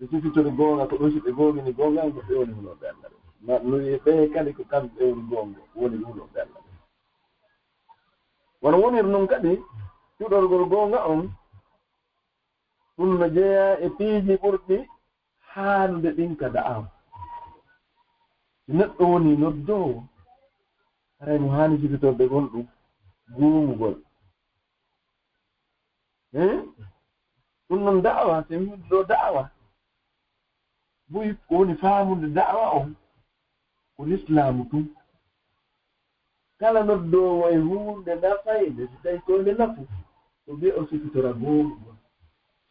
ɓe sifitori goonga, ko ɗun si ɓe goongini goonga on, ko ɓe woni hulooɓe Alla ɓen. Ma, no wi'i ɓee kadi ko kamɓe woni goonga, woni hulooɓe Alla ɓen. Wano woniri non kadi, cuɗorgol goonga on, ɗun no jeyaa e piiji ɓurɗi haanude ɗin ka da'awa. Si neɗɗo woni noddoowo, haray no haani sifitorde gonɗun goongugol. Hein? Ɗun non da'awa, si mi ɗoo da'awa, buy ko woni faamude da'awa on, ko lislaamu tun. Kala noddoowo e huunde nafaynde, si tawii ko nde nafu, ko bee o sifitora goongugol.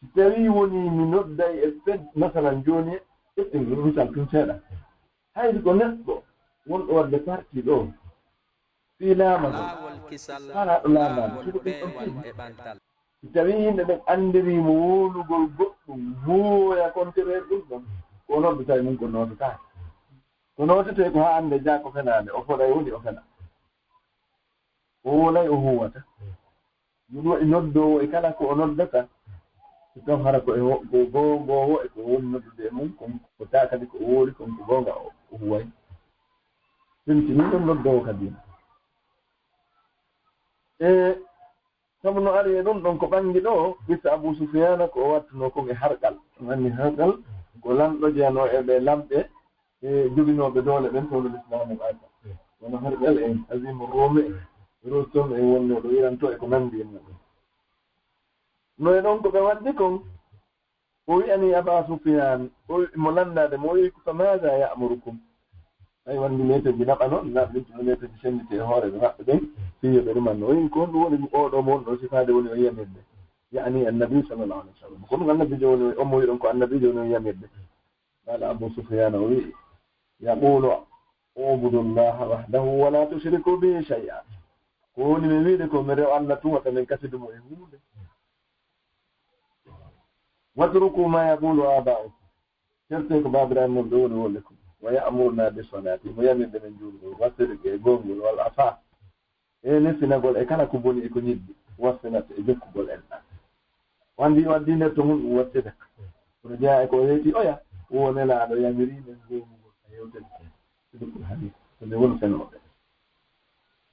Si tawii wonii mi nodday e fed, masalan jooni, ƴetten misal tun seeɗa. Hay si ko neɗɗo wonɗo waɗde parti ɗoo, Fii laamagol. Laawol kisal, haa ɗo laamaade. Laawol suko ɗum ɗon peewal fii. E ɓantal. Si tawii yimɓe ɓen anndirii mo wowlugol goɗɗum, huuwoya kontereer ɗum ɗon, ko o noddata e mum, ko noototaake. Ko nootetee ko haa annde jaa ko fenaande, o foɗay woni o fena. O wolay o huuwata. Ɗum waɗi noddoowo e kala ko o noddata, si taw hara ko e ho-, ko goongoowo e ko woni noddude e mum, kon ko taa kadi ko o wooli, kon ko goonga o, o huway. Sinti min ɗon noddoowo kadi. E sabu no ari e ɗum ɗon ko ɓangi ɗoo, qissa Abu Sufyaana ko o wattunoo kon e harqal. On anndi harqal ko lanɗo jeyanoo e ɓe lamɓe e joginooɓe doole ɓen fewndo Lislaamu arta. Wano Harqal en, Azimu Ruumi en, Rustum en wonnoo ɗo Iran to e ko nanndi e muɗum. No e ɗon ko ɓe waddi kon, o wi'ani Aba Sufyaan, o wi-, mo lanndaade mo, o wi'i, "Fa maaza ya'murukum?" Tawi wonde meeteeji naɓa non, na ɗum tuma meeteeji sennditi e hooreeɓe maɓɓe ɓen, fii yo ɓe ɗuman no. O wi'i, "Ko honɗum woni ɗum oo ɗoo mo wonɗo sifaade woni on yamirde?" Ya'ni Annabi sallallahu alaihi wasallam. Ko ɗum Annabiijo woni on, on mo wi'ɗon ko Annabiijo woni on yamirde. Qaala Abu Sufyaan, o wi'i, "Yaquulu, u'budu Llaaha wahdahu wa laa tushriku bihi shay'a." Ko woni mi wi'ude ko mi rewa Alla tun, wata min kasidu mo e huunde. "Watruku maa yaquulu aabaa'ukum." Kertee ko baabiraaɓe mon ɓe woni wonde kon. "Wa ya'muruna bis-salaati", mo yamirde men juulgol, "was-sidqi", e goongol, "wal afaa", e nesinagol e kala ko boni e ko ñiddi, "was-silati", e jokkugol enɗan. O anndi, o addi nder to mun ɗum "was-sidq". Kono jeyaa e ko o yeeti oya, wo Nelaaɗo yamiri men goongugol ka yewtere. Sidqul hadiis, ko nde woni fenooɓe.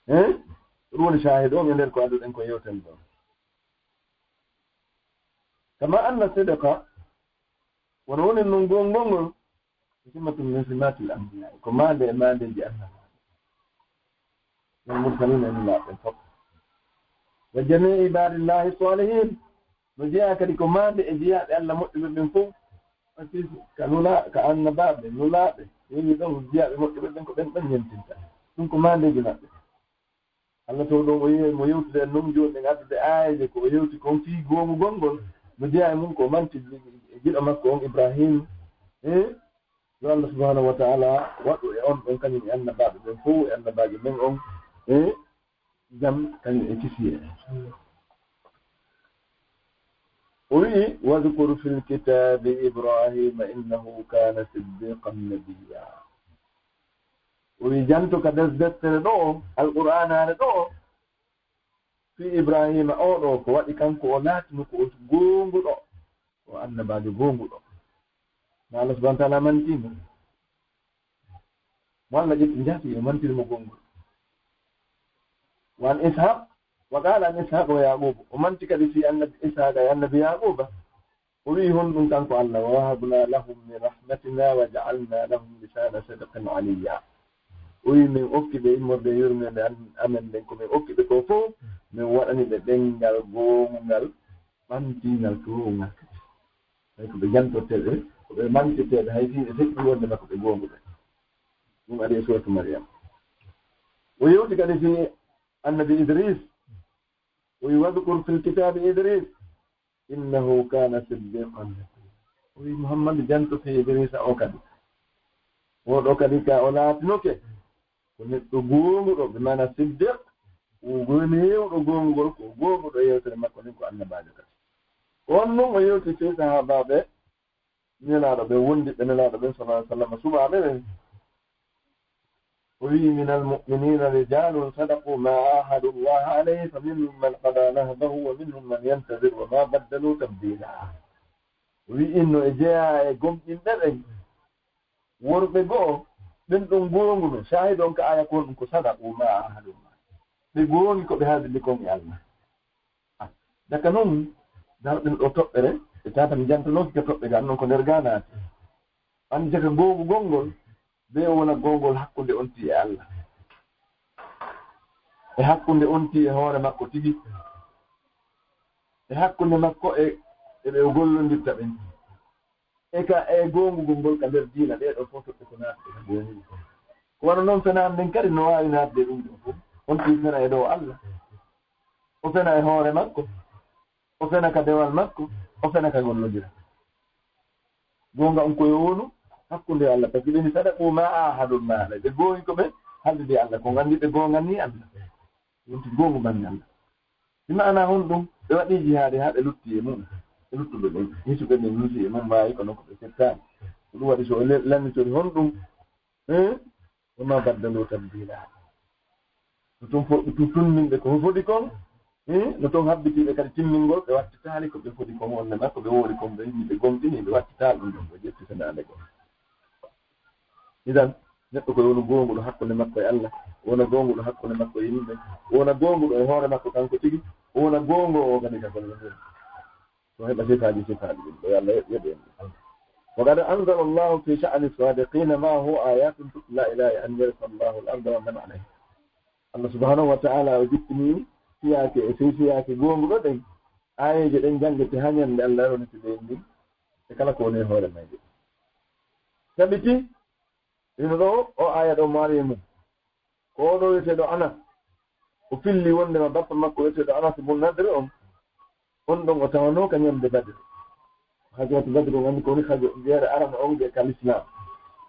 Hein? Ɗum woni shaahidu on e nder ko adduɗen ko yewtere ɗon. Kama anna sidqa, wano woni non goongol ngol, ko simmatun min simaatil anbiyaa, ko maande e maandeeji annabaaɓe, wal mursaliin e nulaaɓe ɓen fof. Wa jamii ibaadillaahi saalihiin, no jeyaa kadi ko maande e jeyaaɓe Alla moƴƴuɓe ɓen fof, ka nula-, ka annabaaɓe, nulaaɓe, yoni ɗon jeyaaɓe moƴƴuɓe ɓen ko ɓen ɗon ñentinta. Ɗum ko maandeeji maɓɓe. Alla to ɗon o yehi mo yewtude en non, jooni en addude aayeeje ko o yewti kon fii goongugol ngol, no jeyaa e mun ko o manti e giɗo makko on Ibrahim. E yo Alla subhanahu wa ta'ala waɗu e on ɗon kañum e annabaaɓe ɓen fow e annabaajo men on, e jam kañum e kisiyee. O wi'i, "Wadhkur fil kitaabi Ibrahima innahu kana siddiqan nabiyya." O wi'i, "Janto ka des deftere ɗoo, Alqur'aanaare ɗoo, fii Ibraahiima oo ɗoo, ko waɗi kanko o laatino ko o goonguɗo, o annabaajo goonguɗo." Ma Allah subhanahu wa ta'ala mantii mo. Mo Allah ƴetti njaati, o mantiri mo goonguɗo. Wa an Ishaq, wa qala an Ishaq wa Yaqub. O manti kadi fii annabi Ishaq e annabi Yaquba. O wi'i honɗum kanko Allah, "Wa wahabna lahum min rahmatina wa ja'alna lahum lisana sidqin aliyya." O wi'i, "Min okki ɓe immorde e yurmeende an-, amen nden, ko min okki ɓe ko fow, min waɗani ɓe ɗemngal goongal, ɓantingal toowngal." Hay ko ɓe jantorteeɓe, ko ɓe mantirteeɓe, hay fii ɓe feƴƴi wonde makko ɓe goonguɓe. Ɗum ari e suuratu Maryam. O yewti kadi fii annabi Idris. O wi'i, "Wadhkur fil kitaabi Idris." "Innahu kana siddiqan nabiyya." O wi'i, "Muhammadu, janto fii Idrisa o kadi. O ɗoo kadi ka o laatinoke ko neɗɗo goonguɗo, ɓe maana siddiq, o woni heewɗo goongugol, ko goonguɗo e yewtere makko nden, ko annabaajo kadi." On non o yewti fii sahaabaaɓe Nelaaɗo ɓen, wondiɓɓe Nelaaɗo ɓen, sallallahu alaihi wasallam, suɓaaɓe ɓen. O wi'i, "Minal mu'minina rijalun sadaqu ma ahadu Allaha alayhi, fa minhum man qada nahbahu, wa minhum man yantazir, wa ma baddalu tabdila." O wi'i, "No e jeyaa e gomɗinɓe ɓen worɓe go'o, ɓen ɗon goonguno." Shahid on ka aya kon ɗum ko sadaqu ma ahadu Allaha. Ɓe goongi ko ɓe haaldini kon e Allah. Ah, daga non, darɗen ɗoo toɓɓere, e tata mi jantanooki ka toɓɓe gaa, non ko nder gaa naati. Anndi jaka goongugol ngol, bee o wona goongol hakkunde on tigi e Allah. E hakkunde on tigi e hoore makko tigi. E hakkunde makko e, e ɓe o gollondirta ɓen. E ka, e goongugol ngol ka nder diina, ɗee ɗoo fof toɓɓe ko naatude ka goongugol. Ko wano non fenaande nden kadi no waawi naatude ɗum ɗoo fof. On tigi fena e dow Allah. O fena e hoore makko. O fena ka dewal makko. O fena ka gollondira. Goonga on ko yo wonu hakkunde Allah, par ce que ɓe ni sadaqu ma ahadu Allaha alayhi. Ɓe goongi ko ɓe Haaldude e Allah, ko on anndi ɓe goonganii Allah. Wonti goongu banni Allah. Si maanaa honɗum? Ɓe waɗii jihaadi haa ɓe lutti e mum. Ɓe luttuɓe ɓen, hisuɓe ɓen lutti e mum, maayi kono ko ɓe settaani. Ko ɗum waɗi so o le-, lannitori honɗum? Eh? Wa maa baddaluu tabdiilaa. No ton fo-, tu-, tunninɓe ko fodi kon, eh? No ton habbitiiɓe kadi timmingol, ɓe wattitaali ko ɓe fodi kon wonnde makko, ɓe woori kon, ɓe yimɓe gomɗinii, ɓe wattitaali ɗum ɗon, ɓe ƴetti senaande goo. Idan, neɗɗo ko woni goonguɗo hakkunde makko e Allah, wona goonguɗo hakkunde makko e yimɓe, wona goonguɗo e hoore makko kanko tigi, wona goonguɗo kadi ka golle mum. Ko heɓa sifaaji, sifaaji ɗin, ko yo Allah yoɓ-, yoɓu en ɗin. وقد أنزل الله في شأن الصادقين ما هو آيات تتلى إلى أن يرث الله الأرض ومن عليها. Allah subhanahu wa ta'ala o jippini fiyaake e sey fiyaake goonguɗo ɗen, aayeeje ɗen janngete haa ñannde Allah roniti leydi ndin e kala ko woni e hoore mayde. Tabiti, hino ɗoo, o aaya ɗoo maari e mum. Ko oo ɗoo wi'eteeɗo Anas, o filli wonndema bappa makko wi'eteeɗo Anas bun Nadri on, on ɗon o tawanooka ñande Badri. Ghazwatu Badri on, anndi ko woni ghazwa-, jeere arano on je ka Lislaam.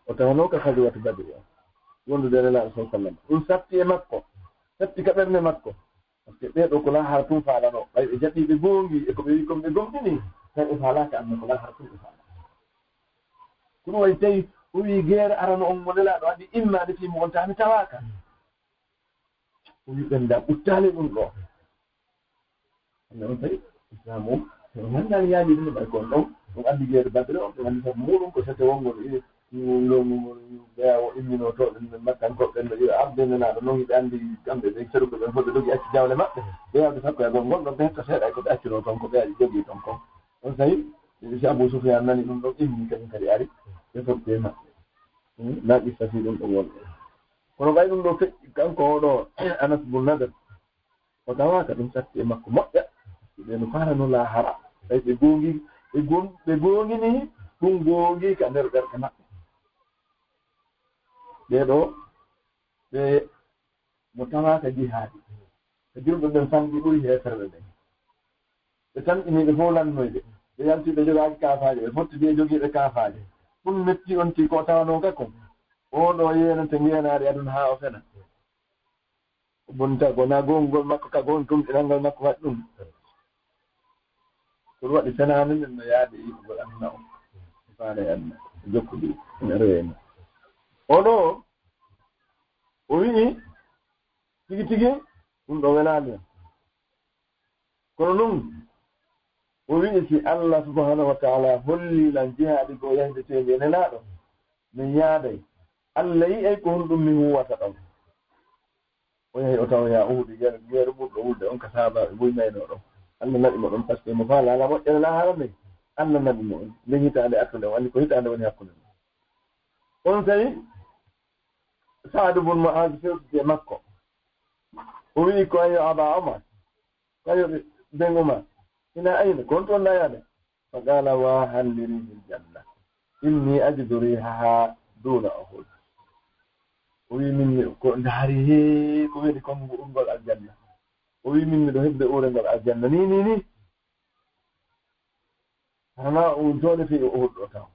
O tawanooka Ghazwatu Badri on, wondude e Nelaaɗo sallallahu alaihi wasallam. Ɗum satti e makko, satti ka ɓernde makko. Par ce que ɓee ɗoo ko laahara tun faalanoo. Ɓay ɓe jaɓii, ɓe goongii e ko ɓe wi'i kon, ɓe gomɗinii, tawi ɓe faalaaka, amma ko laahara tun ɓe faalaa. Ko ɗum waɗi tawi o wi'i geere arano on mo Nelaaɗo addi immaade fii mun on tawa mi tawaaka. O wi'i ɓen da ɓuttaali ɗum ɗoo. Annabi on tawi Islaam on, o nanngaani yaajii ɗum, ɓay kon ɗon, ɗum addi geere Badri on, ɗum addi sabu muuɗum ko sete wongol, e, ngol, ngol, ɓeya o imminoo to, ɓen Makkankooɓe ɓen no ɓe arde Nelaaɗo non, ɓe anndi kamɓe ɓe seruɓe ɓen fof ɓe dogi acci jawle maɓɓe, ɓe yaawde sakkoyagol ngol ɗon, ɓe hetta seeɗa e ko ɓe accunoo ton, ko ɓe ari jogii ton kon. On tawi, si Abu Sufyaan nani ɗum ɗon, immi kañum kadi ari, ɓe fotti e maɓɓe. Hmm, na qissa fii ɗum ɗon woni. Kono ɓay ɗum ɗoo feƴƴi, kanko oo ɗoo, Anas bun Nadr, o tawaaka ɗum satti e makko moƴƴa. Ɓe no faaranoo laahara. Ɓay ɓe goongi, ɓe goon-, ɓe goongini ɗum goongi ka nder ɓerɗe maɓɓe. Ɓee ɗoo, ɓe mo tawaaka jihaadi. Ko julɓe ɓen fanɗi ɓuri heeferɓe ɓen. Ɓe tanƴini ɓe fow lannoyde. Ɓe yalti ɓe jogaaki kaafaaje, ɓe fotti ɓe jogiiɓe kaafaaje. Ɗum metti on tigi ko o tawanoo ka kon. Oo ɗoo yeenete ngeenaari aduna haa o fena. O bonta ko na goongol makko ka goon tumɗinangal makko waɗi ɗum. Ko ɗum waɗi fenaande nden no yaade yiɗugol aduna on. Faale aduna. Jokkude. Ina rewe. Oo ɗoo, o wi'i, tigi tigi, ɗum ɗoo welaani en. Kono nun, o wi'i, si Allah subhanahu wa ta'ala holli lan jihaadi goo yahdeteendi e Nelaaɗo, min yaaday. Allah yi'ay ko honɗum mi huuwata ɗon. O yahi o tawoya Uhud, yeru, yeru ɓurɗo wulde on ka sahaabaaɓe buy maynoo ɗon. Allah naɓi mo ɗon, par ce que mo faalaala moƴƴere laahara nden. Allah naɓi mo on. Nden hitaande artunde, o anndi ko hitaande woni hakkunde mum. On tawi Sa'd bun Mu'az fewtiti e makko. O wi'i ko, "Ayyo Aba Omar." Kayo ɓe, ben Umar, "Ila ayna?" Ko honto wonɗaa yaade? Fa qala, "Wa hal li rihil janna. Inni ajidu rihaha duna Uhud." O wi'i, "Min mi, ko ndaari he, ko weli kon ngu urngol aljanna." O wi'i, "Min miɗo heɓde uurengol aljanna. Ni, ni, ni. Hana o jooni fii o Uhud ɗo taw."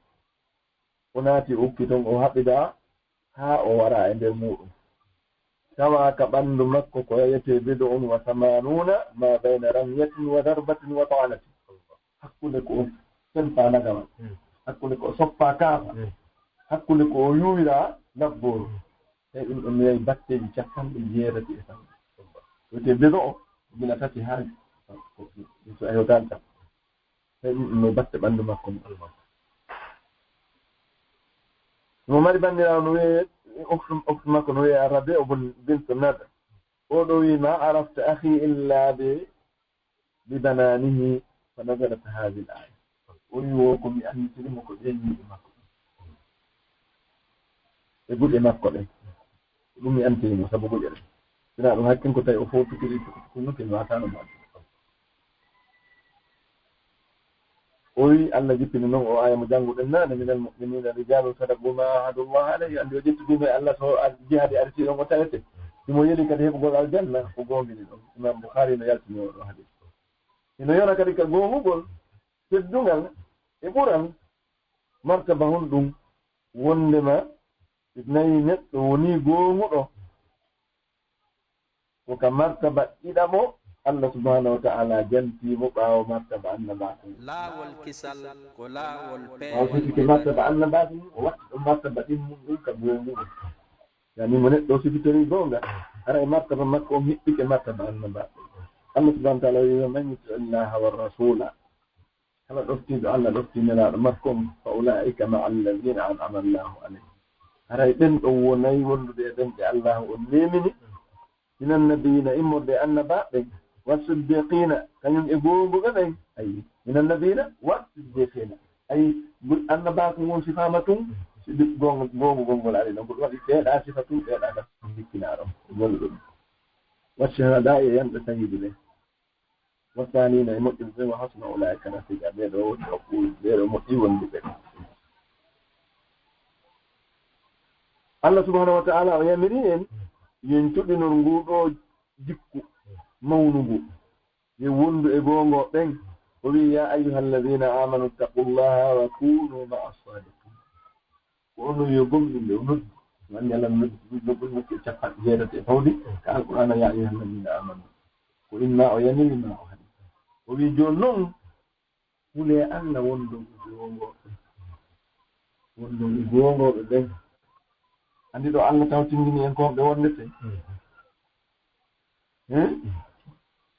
O naati, o ukki ton, o haɓida haa o wara e nder muuɗum. Tawa ka ɓanndu makko ko wi'etee bid'un wa samanuuna ma bayna ramyatin wa darbatin wa ta'natin. Hakkunde ko o sempa nagawal, hakkunde ko o soppa kaafa, hakkunde ko o yuwira labbooru. Tawi ɗum ɗon no yahi batteeji capanɗe jeetati e sappo. Wi'etee bid'a o, gila tati haa ko, ko, ko, so a hewtaali sappo. Tawi ɗum no batte ɓanndu makko ndu. Mo mari banndiraawo no wi'ee, oktu, oktu makko no wi'ee Rabi'a bun, bintu Nadr. Oo ɗoo wi'i, "Ma araftu akhi illa bi, bi bananihi, fa nazalat hadhihi al-aya." O wi'i, "Wo ko mi annditiri mo ko ɗee ñiiɓe makko ɗen. E guɗe makko ɗen. Ɗum mi annditiri mo sabu guɗe ɗen. Sinaa ɗum hakken ko tawi o fowtukiri tukutuku no ken waataano mo anndi." O wi'i, Allah jippini non o aaya mo jannguɗen naane, "Minal mu'minina rijalun sadaqu ma ahadullaha alayhi." Anndi o ƴettudino e Allah so al-, jihaadi arti on o tawete. Himo yeli kadi heɓugol aljanna, o goongini ɗon. Imam Bukhari no yaltini oo ɗoo hadis. Hino yona kadi ka goongugol, teddungal, e ɓural, martaba honɗum, wonndema si tawii neɗɗo wonii goonguɗo, Ko ka martaba ɗiɗaɓo, Allah subhanahu wa ta'ala jantii mo ɓaawo martaba annabaaku. Laawol kisal ko laawol peewal. Ɓaawo sifike martaba annabaaku, o watti ɗon martaba ɗimmun ɗun ka goongu ɗun. Yani mo neɗɗo o sifitori goonga, hara e martaba makko on hiɓɓike martaba annabaaku. Allah subhanahu wa ta'ala wi'i, "Man yuti'i Allaha wa rasula." Kala ɗoftiiɗo Allah, ɗoftii Nelaaɗo makko on, "fa ulaa'ika ma'a allazina an'ama Allahu alayhim." Haray ɓen ɗon wonay wondude e ɓen ɓe Allaahu on neemini, minan nabiyina, immorde e annabaaɓe ɓen, wa siddiqina, kañum e goonguɓe ɓen, ayi, minan nabiyina wa siddiqina. Ayi, gu-, annabaaku ngun sifaama tun, siddiq goongu, goongugol ngol ari ɗon, ko ɗum waɗi ɓeeɗa sifa tun, ɓeeɗa ka hikkinaa ɗon, e goonguɗo ɗum. Wa shuhada e yanɓe sahiidu ɓen. Wa saalihina e moƴƴuɓe ɓen, wa hasuna ulaa'ika rafiqa, ɓee ɗoo woni ɓee ɗoo moƴƴi wonduɓe. Allah subhanahu wa ta'ala o yamiri en, yo en cuɗinor nguu ɗoo jikku mawnungu, yo wondu e goongo ɓen. O wi'i, "Ya ayyuhal ladhina amanu ittaqullaha wa kunu ma'a sadiqin." Ko onon yo gomɗinɓe, o noddi. O anndi Allah no noddi, noddi, noddi, noddi cappanɗe jeetati e fawdi, ka Alqur'aana, "Ya ayyuhal ladhina amanu." Ko inna o yamiri ma o haɗi. O wi'i, "Jooni non, hulee Allah wondon e goongooɓe. Wondon e goongooɓe ɓen." Anndi ɗo Allah tawtindini en ko ɓe wondete. Hein?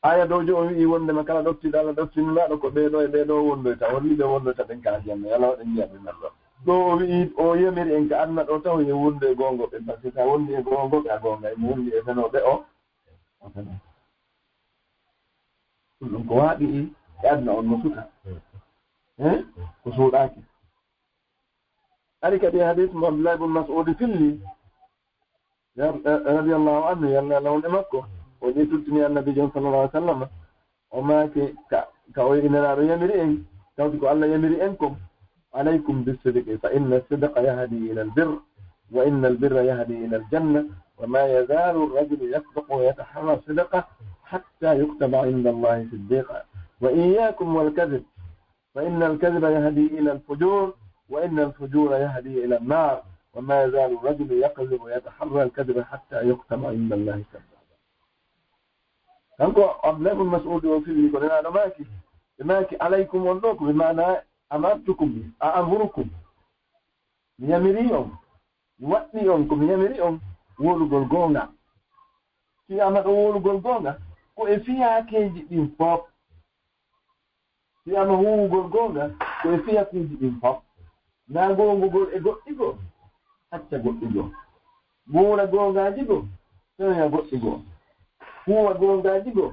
Aya dow jo o wi'i wondema kala ɗoftiiɗo Allah, ɗoftii Nulaaɗo, ko ɓee ɗoo e ɓee ɗoo wondoyta. O holli ɓe wondoyta ɓen ka aljanna. Yo Allah waɗ en njiya ɓe nan ɗon. Ɗo o wi'i, o yamiri en ka aduna ɗo taw yo wondu e goongooɓe, parce que sa wondi e goongooɓe, a goonga. Emo wondi e fenooɓe, o, o fenooɓe. Ɗum ɗum ko waaqi'i e aduna on no suka. Hein? Ko suuɗaaki. Ari kadi e hadis mo Abdullah ibn Mas'ud filli, ya-, eh, radiyallahu anhu, yalla Allah won e makko, o ƴettutini Annabi jon sallallahu alaihi wasallam, o maaki ka, ka o wi'i Nelaaɗo yamiri en, tawti ko Allah yamiri en kon, "Alaykum bis-sidqi, fa inna as-sidqa yahdi ila al-birr, wa inna al-birra yahdi ila al-janna, wa ma yazalu ar-rajulu yasduqu wa yataharra as-sidqa hatta yuktaba inda Allahi siddiqa, wa iyyakum wal-kadhib." فإن الكذب يهدي إلى الفجور، وإن الفجور يهدي إلى النار، وما يزال الرجل يكذب ويتحرى الكذب حتى يكتب عند الله كذابا. Kanko Abdullah ibn Mas'ud o filli ko Nelaaɗo maaki, ɓe maaki, "Alaykum" on ɗo ko ɓe maana amartukum, a amurukum. Mi yamiri on, mi waɗɗi on ko mi yamiri on, wowlugol goonga. Si wi'aama ɗo wowlugol goonga, ko e fiyaakeeji ɗin fof. Si wi'aama huuwugol goonga, ko e fiyakuuji ɗin fof. Naa goongugol e goɗɗi goo, acca goɗɗi goo. Wowla goongaaji goo, fenoya goɗɗi goo. Huuwa goongaaji goo,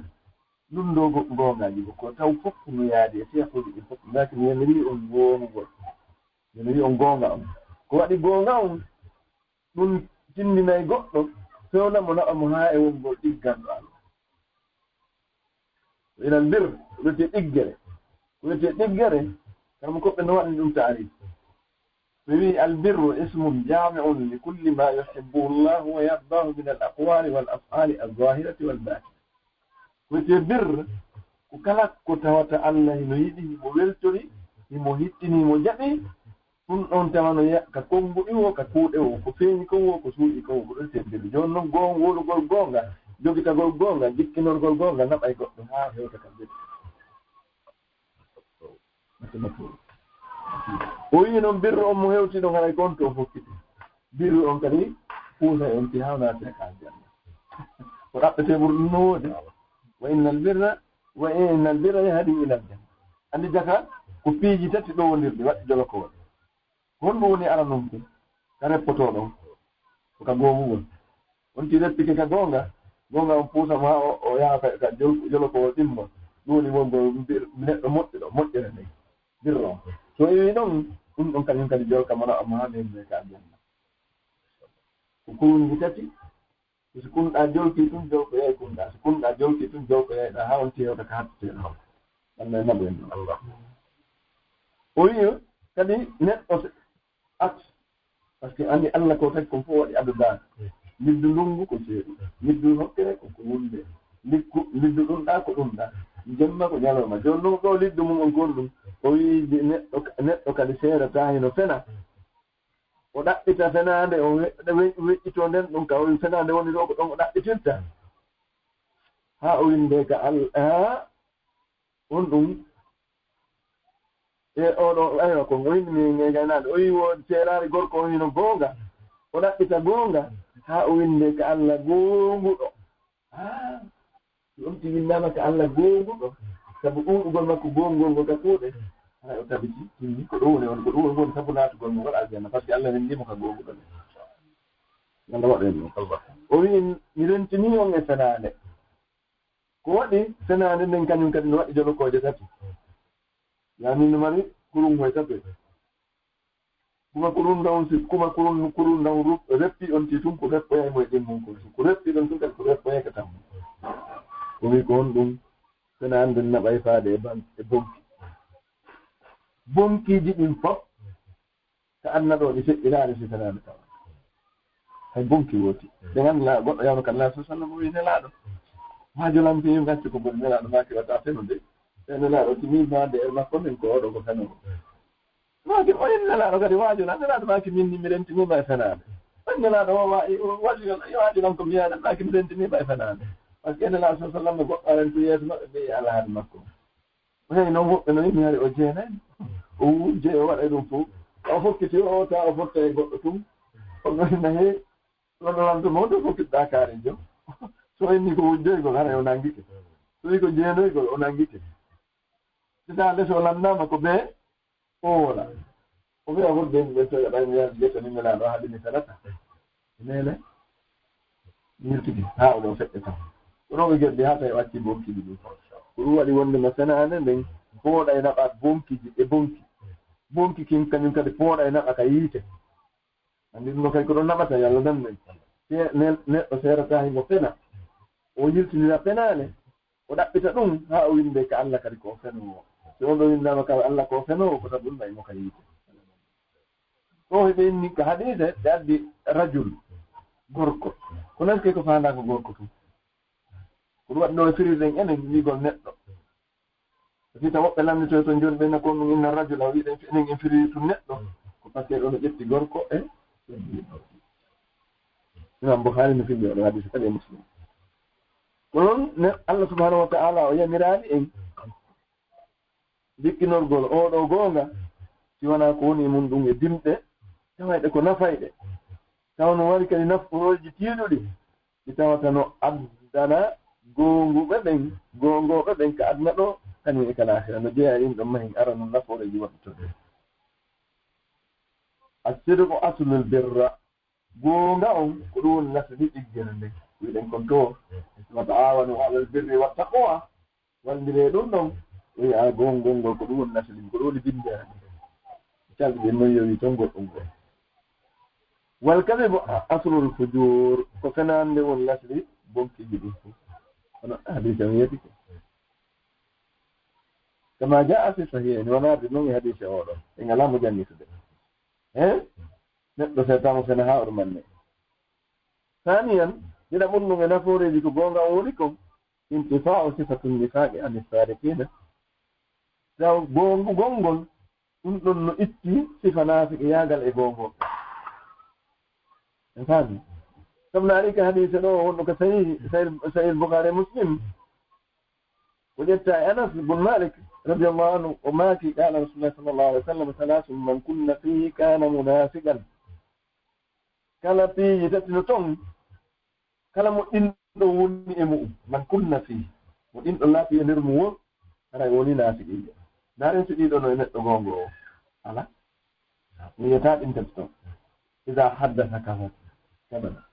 lunndoo go-, goongaaji goo. Ko taw fof no yaadi e fiyakuuji ɗin fof. Ngati mi yamirii on goongugol. Yo mi wi'on goonga on. Ko waɗi goonga on, ɗun tindinay goɗɗo, fewna mo, naɓa mo haa e wongol ɗigganɗo Allah. Ilal birr, ko wi'etee ɗiggere. Ko wi'etee ɗiggere, kam ko ɓe no waɗi ɗum taarif. Ɓe wi'i, "Al birru ismun jaami'un li kulli ma yuhibbuhu Allahu wa yardahu min al aqwali wal af'ali al zahirati wal batina." Ko wi'etee birr, ko kala ko tawata Allah hino yiɗi, himo weltori, himo hittini, himo jaɓi, ɗun ɗon tawano ya-, ka konnguɗi woo, ka kuuɗe woo, ko feeñi kon woo, ko suuɗi kon woo, ko ɗun wi'etee birr. Jooni non, goon-, wowlugol goonga, jogitagol goonga, jikkinorgol goonga, naɓay goɗɗo haa hewta ka birr. O wi'i non, birru on mo hewti ɗon, haray ko on to fokkiti. Birru on kadi fuusay on ti haa naati ka aljanna. Ko ɗaɓɓetee ɓuri ɗum no woodi. Wa innal birra, wa innal birra yahdi ilal janna. Anndi jaka ko piiji tati ɗowandirɗi, waɗi jolokowal. Ko honɗum woni aranun kon? Ka reppotoo ɗon, ko ka goongugol. On ti reppike ka goonga, goonga on puusa mo haa o, o yaha ka, ka jol-, jolokowol ɗimmo. Ɗum woni wongol mbir-, neɗɗo moƴƴuɗo, moƴƴere nden. Birro on. So iwi ɗon, ɗum ɗon kañum kadi jolka mo naɓa mo haa ɓe yimɓe ka aljanna. Ko kuruuji tati, si kunɗaa jolki tun, jolkoyay kunɗaa. Si kunɗaa jolki tun, jolkoyayɗaa haa on ti hewta ka hatteteɗo on. Allah e naɓu en ɗon. Allah. O wi'i kadi neɗɗo se-, at, parce que anndi Allah ko tagi kon fof waɗi adadaaka. Liddu ndungu ko ceeɗu. Liddu hokkere ko ko wulde. Likku, liddu ɗunɗaa ko ɗunɗaa. Jemma ko ñalawma. Jooni non ɗo liddu mum on kon ɗum. O wi'i neɗɗo, neɗɗo kadi seerataa hino fena. O ɗaɓɓita fenaande, o we-, we-, weƴƴitoo nden ɗum ka o fenaande woni ɗo ko ɗon o ɗaɓɓitirta. haa o winndee ka Alla, haa on ɗum, e oo ɗoo, aywa, ko o winndi mi e ngaynaade, o wi'i wo seeraare gorko on hino goonga, o ɗaɓɓita goonga, haa o winndee ka Alla goonguɗo. Haa, si on tigi winndaama ka Alla goonguɗo, sabu ɗuuɗugol makko goongol ngol ka kuuɗe, haray o tabiti, tinni, ko ɗum woni on, ko ɗum woni sabu naatugol mo ngol aljanna, parce que Alla winndii mo ka goonguɗo ne. Alla waɗu en ɗum. O wi'i, mi rentinii on e fenaande. Ko waɗi fenaande nden kañum kadi no waɗi jolokooje tati. Yaani no mari kurunhoy tati. Kuma kurun ndaw si, kuma kurun, kurun ndaw ru-, reppi on ti tun, ko reppoyay mo e ɗin mun kun. Ko reppi ɗon tun kadi ko reppoyay ka tan. Ko wi ko honɗum? Fenaande nden naɓay faade e ban-, e bonki. Bonkiiji ɗin fof, ka aduna ɗoo ɗi feƴƴiraani si fenaande tawa. Hay bonki wooti. Ɓe anndaa goɗɗo yawno kan Nelaaɗo sallallahu alaihi wasallam o wi'i Nelaaɗo. Waajo lan fi yimɓe accu ko boni Nelaaɗo maaki wata fenude. E Nelaaɗo tini maande e makko nden ko oɗo ko fenoowo. Maaki o inni Nelaaɗo kadi waajo lan, Nelaaɗo maaki min ni mi rentiniima e fenaande. O inni Nelaaɗo o wa-, o waajo lan, o waajo lan ko mi yaada maaki mi rentiniima e fenaande. Parce que Nelaaɗo sallallahu alaihi wasallam goɗɗo arantu yeeso maɓɓe ɓe alhaali makko. O yahi non woɓɓe no inni hari o jeenay. O wujje o waɗa ɗum fof. O fokkiti o ta o fotta e goɗɗo tun. O no hinna he. Ɗon ɗon to mawɗo fokkitɗa kaari jom. So inni ko wujjoygol haray o nangike. So wi ko jeenoygol o nangike. Sita les o lanndama ko ɓe o wola. O wi'a wonde yimɓe ɓen to yaɗa mi yaadi yettani Nelaaɗo haali mi salata. Nene. Yiltiki haa o ɗo feƴƴata. Ko ɗo ɓe geddi haa tawi o acci bonkiiji ɗin. Ko ɗum waɗi wonde no fenaande nden pooɗa e naɓa bonkiiji e bonki. Bonki kin kañum kadi pooɗa e naɓa ka yiite. Anndi ɗum no kay ko ɗon naɓata, yo Allah nan men. Se-, ne-, neɗɗo seerata himo fena. O yiltinira fenaande, o ɗaɓɓita ɗum haa o winndee ka Allah kadi ko o fenoowo. Si on ɗo winndaama ka Allah ko o fenoowo, ko sabu ɗum nayi mo ka yiite. Ɗo heɓe inni ka hadiise, ɓe addi rajul, gorko. Kono est-ce que ko faandaa ko gorko tun? Ko ɗum waɗi ɗo e firirɗen enen wi'ugol neɗɗo. Fita woɓɓe lannditoy ton jooni ɓe na ko ɗum inna rajula, wi'uɗen enen en firi tun neɗɗo. Ko parce que ɗon o ƴetti gorko e Imam Bukhari no findi oɗo hadisi kadi e Muslim. Ko non ne Allah subhanahu wa ta'ala o yamiraali en jikkinorgol oo ɗoo goonga, si wanaa ko woni e mun ɗum e dimɗe, tawayɗe ko nafayɗe, tawa no wari kadi nafoorooji tiiɗuɗi, ɗi tawata no addana goonguɓe ɓen, goongooɓe ɓen ka aduna ɗoo, kañum e ka laahira. No jeyaa e ɗin ɗon mahi arano nafooreeji waɗɗutuɗi. As-sidqu aslul birra. Goonga on, ko ɗum woni nasabi ɗiggere nden. Wi'ɗen kon to, "Wa ta'awanu alal birri wa taqwa." Walliree ɗum ɗon, o wi'a goongol ngol, ko ɗum woni nasabi, ko ɗum woni binndere. Calɗi ɗin non yowi ton goɗɗum ngol. Wal kadhibu aslul fujur, ko fenaande woni nasabi bonkiiji ɗin fof. Kono hadiise on yeetike. Kama jaa fi sahihayn, wonaa ɗum non e hadiise oo ɗoo. En alaa mo janngitude. He? Neɗɗo seetaama fena haa o ɗumanne. Saaniyan, ɗiɗaɓun ɗum e nafooreeji ko goonga on woni kon, intifaa'u sifatun nifaaqi ani saadiqiina. Taw goongugol ngol, ɗum ɗon no itti sifa naafiqiyaagal e goongooɓe. En faami. Sabu no ari ka hadiise ɗoo, wonɗo ka Sahih, Sahih, Sahih Bukhari Muslim, ko ƴetta e Anas bun Malik, radiyallahu anhu, o maaki, qaala Rasulullah sallallahu alaihi wa sallam, "Salaasun man kunna fiihi kaana munaafiqan." Kala piiji tati no ton, kala mo ɗin ɗon woni e mu'un, man kunna fiihi, mo ɗin ɗon laaɓi e nder mum won, haray woni naafiqiijo. Ndaaren si ɗiɗo no e neɗɗo goongo o. Alaa. Mi wi'ataa ɗin tati ton. Iza haddasa kaza-, kadaba.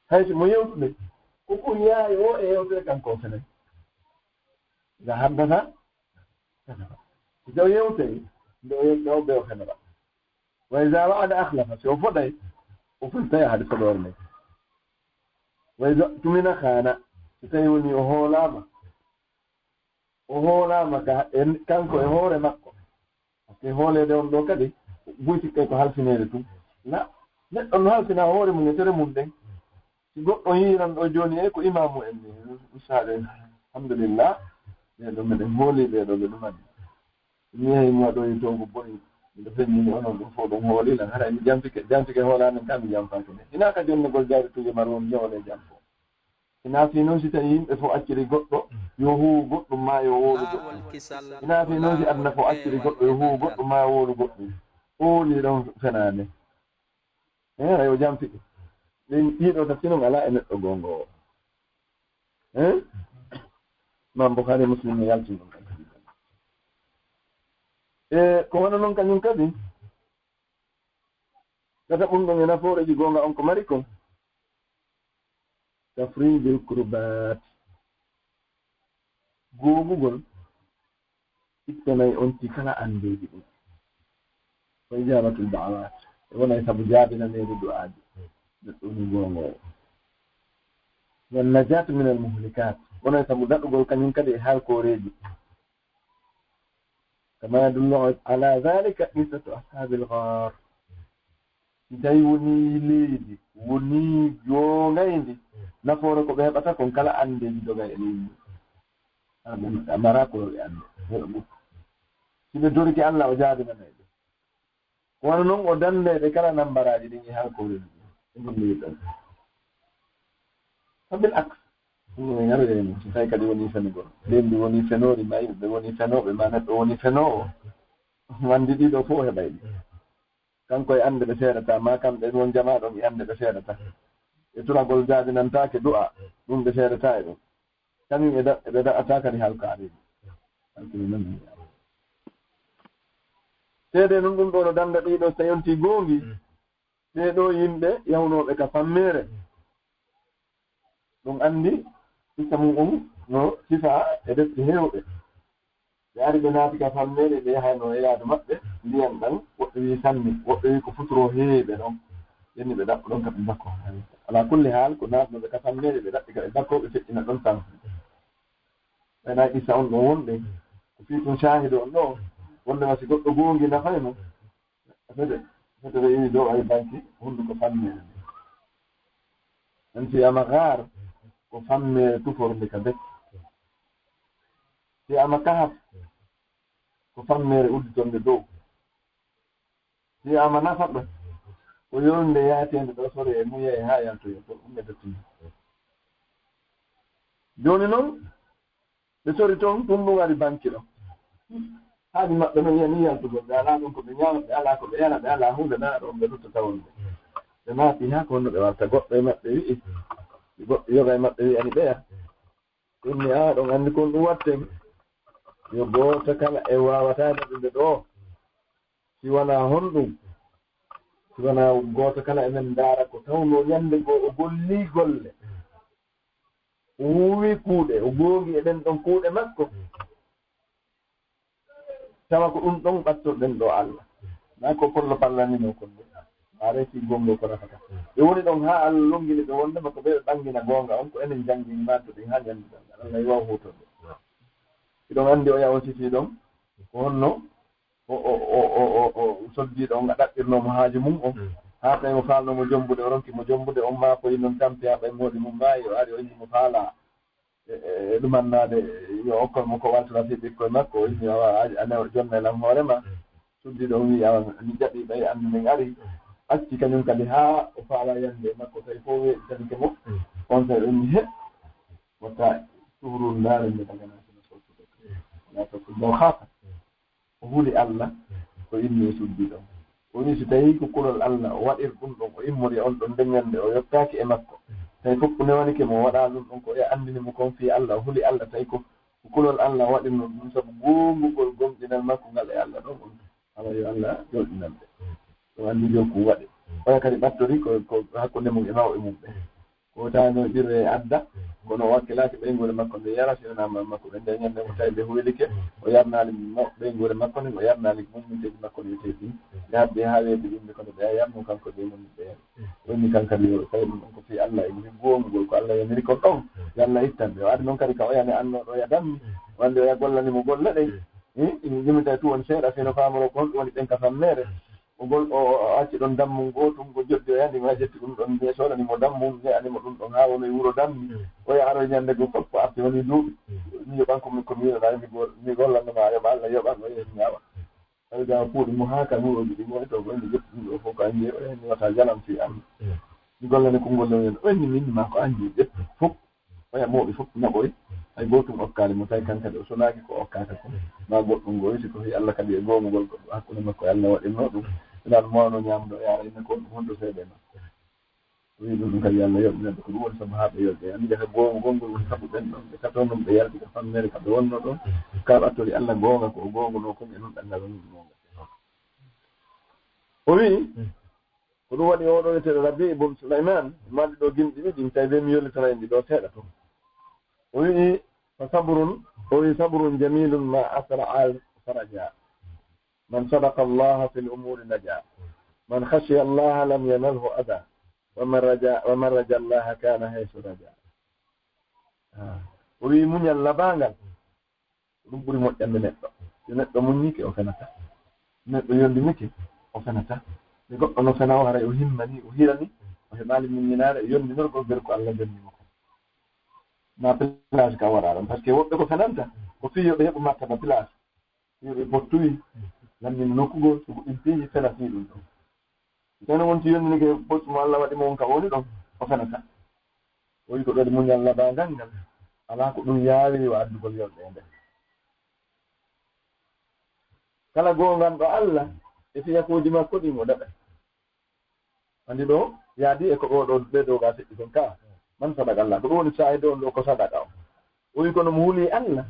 Hay si mo yewtude, ko ɓuri yaay o e yewtere kanko o fenay. Iza haddasa kadaba. Si o yewtay, nde o yewta o ɓe o fenora. Wa iza wa'ada akhlafa, si o foday, o fottay hade fodoore nden. Wa iza tumina khana, si tawi woni o hoolaama, o hoolaama ka, en, kanko e hoore makko. Parce que hooleede on ɗoo kadi, buy sikkay ko halfineede tun. Na, neɗɗo no halfina hoore mum e tere mum ɗen. Si goɗɗo yiiran ɗoo jooni, e ko imaamu en ni, misaalu en, alhamdulillah, ɓee ɗoo meɗen hooli, ɓee ɗoo ɓe ɗumani. Mi yehi mi waɗoyi toon ko boni, miɗo feññini onon ɗum fof ɗum hooli lan, haray mi jamfike, jamfike hoolaamen ka mi jamfaki ɓe. Hinaa ka jonnugol jaari tuje maru on ñoole jamfo. Hinaa fii non si tawii yimɓe fow acciri goɗɗo yo huuwu goɗɗum maa yo wowlu goɗɗum. Hinaa fii non si aduna fow acciri goɗɗo yo huuwu goɗɗum maa yo wowlu goɗɗum. Oolii ɗon fenaande. Hee, yo jam fiɓe. Ɗin, ɗii ɗoo tati non alaa e neɗɗo goongoowo. Hee? Imaam Bukhaari e Muslim no yaltini ɗum. E ko wano non kañum kadi, tataɓun ɗon e nafooreeji goonga on ko mari kon, tafrijul kurbaat, goongugol ittanay on ti kala anndeeji ɗin. Wa ijaabatul da'awaat, e wonay sabu jaabinaneede du'aaji neɗɗo woni goongoowo. Wan najaatu minal muhlikaat, wonay sabu daɗugol kañum kadi e halkooreeji. Kama yadullu ala dhalika qissatu ashaabil ghaar. Si tawii wonii leydi, wonii joongayndi, nafoore ko ɓe heɓata kon kala anndeeji dogay e leydi ndin. Haa ɓe maraa ko ɓe annda. Ɓe heɓa ɓuttu. Si ɓe torike Alla, o jaabinanay ɓe. Ko wano non o danday ɓe kala nambaraaji ɗin e halkooreeji ɗin. E ɗum ɓe yiɗɗon. Fa bil aks. Ɗum en arde en, si tawi kadi wonii fenugol. Ɓen mbi wonii fenoori, maa yimɓe wonii fenooɓe, maa neɗɗo wonii fenoowo. Mo anndi ɗii ɗoo fow o heɓay ɗi. Kanko e annde ɓe seedataa, maa kamɓe won jamaa ɗon e annde ɓe seedataa. E turagol jaabinantaake du'a, ɗum ɓe seedataa e ɗum. Kañum e da-, ɓe daɗataa kadi halkaare. Halkiri non. Seedee non ɗum ɗoo no dannda ɗii ɗoo, so yontii goongi. Ɓee ɗoo yimɓe yawnooɓe ka fammeere. Ɗum anndi, kissa mun on no sifaa e defte heewɗe. Ɓe ari ɓe naati ka fammeere, ɓe yahaano e yaadu maɓɓe, ndiyan ɗan, woɓɓe wi'i sanni, woɓɓe wi'i ko futuro heewi ɓe ɗon. Ɓenni ɓe ɗaɓɓu ɗon ka ɓe bakko. Alaa kulli haal, ko naatnooɓe ka fammeere, ɓe ɗaɓɓi ka ɓe bakko, ɓe feƴƴina ɗon tan. Ɓe nayi kissa on ɗon wonde, ko fii tun shaahidu on ɗoo, wonde ma si goɗɗo goongi nafay mo, Fete, fete ɓe iwi dow ay banki, hunduko fammeere. En si ama gaar, ko fammeere tufornde ka bekki. Si ama kahaf, ko fammeere udditornde dow. Si ama nafaɓe, ko yolnde yaateende ɗo sore e mum yahi haa yaltoya, to ɗum e dottude. Jooni non, ɓe sori ton, ɗum ɗum waɗi banki ɗon. Haaju maɓɓe non yani yaltugol, ɓe alaa ɗon ko ɓe ñaama, ɓe alaa ko ɓe yara, ɓe alaa huunde, naa ɗon ɓe lutta tawon ɓe. Ɓe maati haa ko honno ɓe warta. Goɗɗo e maɓɓe wi'i, goɗɗo yoga e maɓɓe wi'ani ɓeya. Ɗum mi aa ɗon anndi kon ɗum watten. Yo gooto kala e waawataa daɗude ɗoo. Si wanaa honɗum? Si wanaa gooto kala e men ndaara ko tawnoo ñande goo o gollii golle. O huuwi kuuɗe, o goongi e ɗen ɗon kuuɗe makko. Tawa ko ɗum ɗon ɓattorɗen ɗoo Alla. Naa ko kollo pallani non kon ɗum. A reetii goonga ko nafata. Ɓe woni ɗon haa Alla lonngini ɓe wonndema ko ɓe ɓe ɓanngina goonga on, ko enen janngini maanto ɗin haa ñande ɗon. Alla e waawi huutorɗe. Hiɗon anndi oya on sifii ɗon, ko honno o, o, o soddiiɗo on a ɗaɓɓirnoo mo haaju mum on, haa tawi mo faalnoo mo jombude, o ronki mo jombude, on maa ko yinon tampi haa ɓay moodi mum maayi, o ari o inni mo faalaa e, e, e ɗumannaade, yo okkon mo ko waltira fii ɓikkoy makko, o inni, "Awa, a, a new-, jonnay lan hoore ma." Suddiiɗo on wi'i, "Awa, mi jaɓii ɓay anndi men ari, acci kañum kadi haa o faalaa yande e makko, tawi fof weeɓitanike mo." On tawi o inni, "He, wota tuhrun ndaaren nde daganaa sino soltude. Wala tasubbu axaaka." O huli Alla, o inni e suddiiɗo on. O wi'i, si tawii ko kulol Alla, o waɗir ɗum ɗon, o immori on ɗon nden ñande, o yottaaki e makko. Tawi fof ko newanike mo, o waɗaa ɗum ɗon ko e anndini mo kon fii Alla, o huli Alla, tawi ko, ko kulol Alla o waɗirnoo ɗum sabu goongugol gomɗinal makko ngal e Alla ɗon on. Awa yo Alla joɗɗinan ɓe. Ɗum anndi jokku waɗi. Oya kadi ɓattori ko, ko hakkunde mum e mawɓe mum ɓe. Ko taanoy ɓirre e adda, kono o wakkilaaki ɓeynguure makko nde yara, si wonaa ma-, makko ɓe nde ñande mo tawi ɓe huylike, o yarnaali mo ɓeynguure makko nden, o yarnaali mumminteeji makko ɗin teddi. Ɓe habbi haa weeɓi ɗum, kono ɓe yarno kanko de mum ɓe yari. O inni kan kadi yo tawi ɗum ɗon ko fii Alla e goongugol ko Alla yamiri kon ɗon, yo Alla ittan ɓe. O ari non kadi ka oya ne annooɗo oya dammi, wonde oya gollani mo golle ɗen. Eh, ina jomita tu woni seeɗa, fino faamoro ko honɗum woni ɓen ka fammeere. O gol-, o, o, o acci ɗon dammun gootun, ko joddi o yani, ma ƴetti ɗum ɗon, nde soodani mo dammun, nde ani mo ɗum ɗon, haa woni wuro dammi. Mm. O yaha aroy ñande goo fof, ko arti woni duuɓi. Mm. Mi yoɓan ko mi, ko mi yiɗaɗaa, mi gol-, mi gollanno ma, yoɓa Alla, yoɓan o yehi ñaawa. Tawi ga puuɗi mo haa ka wuro ɗi mo e to, ko ene ƴetti ɗum ɗo fof, ko anndi o yehi wata jalam fii an. Mm. Mi gollani konngol ɗo, o inni min ma ko anndi ƴetti fof. Oya mooɓi fof naɓoyi, hay gootum okkaali mo, tawi kan kadi o sonaaki ko okkaaka kon, maa goɗɗum goyti ko fii Alla kadi e goongugol goɗɗum hakkunde makko e Alla waɗirnoo ɗum, sinaa ɗum waawno ñaamde o yaara inna ko honɗum honto seeɗa e makko. O wi'i ɗum, ɗum kadi yo Alla yoɓ neɗɗo, ko ɗum woni sabu haa ɓe yoɓi. Anndi ka goongugol ngol woni sabu ɓen ɗon, ɓe kato non ɓe yalti ka fammere ka ɓe wonnoo ɗon, ka ɓattori Alla goonga ko o goongunoo kon e non ɗanngal woni goonga. O wi'i, Ko ɗum waɗi oo ɗoo wi'eteeɗo Rabi' ibn Sulaymaan, maandi ɗoo gimɗi ɗiɗi, tawi bee mi yollitanay ɗi ɗoo seeɗa tun. O wi'i, fa sabrun, o wi'i, sabrun jamilun ma asra al faraja. Man sadaqa Allaha fil umuri naja. Man khashiya Allaha lam yanalhu adha. Wa man raja, wa man raja Allaha kana haythu raja. Ah. O wi'i, muñal labaangal. Ko ɗum ɓuri moƴƴande neɗɗo. Si neɗɗo muññike, o fenataa. Neɗɗo yondinike, o fenataa. Si goɗɗo no fena o, haray o himmanii, o hiranii, o heɓaali muññinaare e yondinorgol nder ko Alla jonni mo kon. Maa place ka waraa ɗon. Parce que woɓɓe ko fenanta, ko fii yo ɓe heɓu martaba place. Fii yo ɓe pottuwi, lanndini nokkugol, so goɗɗum piiji, fena fii ɗum ɗon. Kono wonti yondinike poste mo Alla waɗi mo on ka woni ɗon, o fenata. O wi'i ko ɗon muñal labaangal ngal, alaa ko ɗum yaawiri wa addugol yolɗeende. Kala goonganɗo Alla e fiyakooji makko ɗin, o daɗay. Anndi ɗoo, yaadi e ko ɗoo ɗoo, ɓee ɗoo ga seɗɗi kon ka, man sadaqa Alla, ko ɗum woni saayide on ɗoo ko sadaqa on. O wi'i kono mo huli Alla,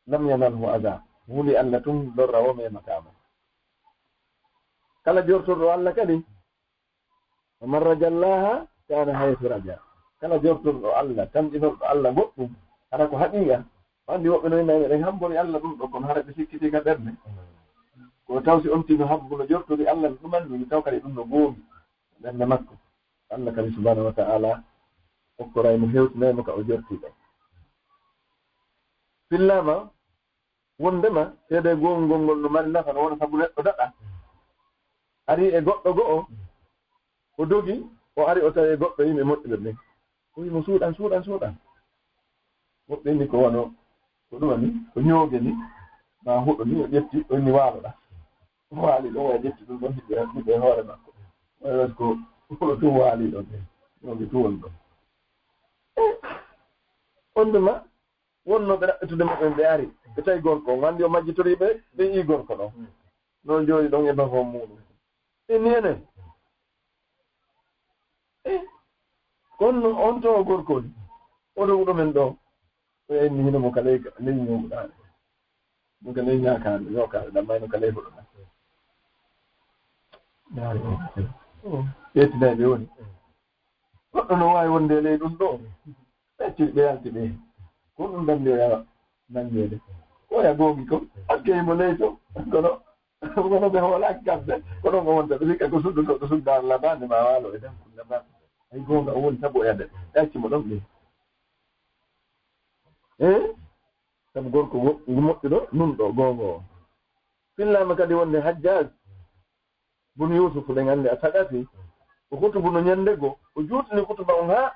lam yanalhu adha. Mo huli Alla tun lorra woo memataa mo. Kala jortorɗo Alla kadi, wa man raja Allaha kana haythu raja. Kala jortorɗo Alla, tamƴinorɗo Alla goɗɗum, hara ko haqiiqa. O anndi woɓɓe no inna meɗen hambori Alla ɗum ɗo, kono hara ɓe sikkitii ka ɓernde. Ko taw si on tino habbu no jortori Alla no ɗumanni, taw kadi ɗum no goomi ɓernde makko. Alla kadi subhanahu wa ta'ala okkoray mo, hewtinay mo ka o jorti ɗo. Fillaama wondema seedee goongol ngol no mari nafa, no wona sabu neɗɗo daɗa. Ari e goɗɗo go'o, o dogi, o ari o tawi e goɗɗo yimɓe moƴƴuɓe ɓen. O wi'i mo, "Suuɗan, suuɗan, suuɗan." Woɓɓe inni ko wano, ko ɗum woni, ko ñooge ni, maa huɗo ni, o ƴetti, o inni, "Waaloɗaa." O waali ɗon, o ƴetti ɗum ɗon, hiɓe, hiɓe hoore makko. O wi'i ko, ko ɗum waali ɗon, ñooge tuwol ɗon. Eh, on ɗuma, wonnooɓe raɓɓitude mo ɓen, ɓe ari. Ɓe tawi gorko on, anndi o majjitorii ɓe, ɓe yi'i gorko ɗon. No jooɗi ɗon e bafon muuɗum. Ɓe inni enen. Eh, kono on to gorko on. O ɗo wuɗo men ɗo. O inni hino mo ka ley, ley ñooguɗaa. Mo ka ley ñaakaare, ñookaare, ɗan mayno ka ley huɗo ɗan. Ɓeetinay ɓe woni. Goɗɗo no waawi wonde e ley ɗum ɗoo. Ɓe acciri ɓe yalti ɓe. Ko ɗum ɗan mbiyaa nanngeede. Ko ya googi ko. Akke mo ley to. Kono, kono ɓe hoolaaki kamɓe. Kono mo wonta ɓe sikka ko suddu to, ko sudda Alla bande ma waalo e dan kulla ba. Ay goonga o woni sabu o yade. Ɓe acci mo ɗon ɓe. Eh? Sabu gorko wo-, ngu moƴƴuɗo, nunɗo, goongo o. Fillaama kadi wonde Hajjaaj bun Yuusuf, ɗen anndi a tagati, o hutubu no ñannde goo, o juutini hutuba on haa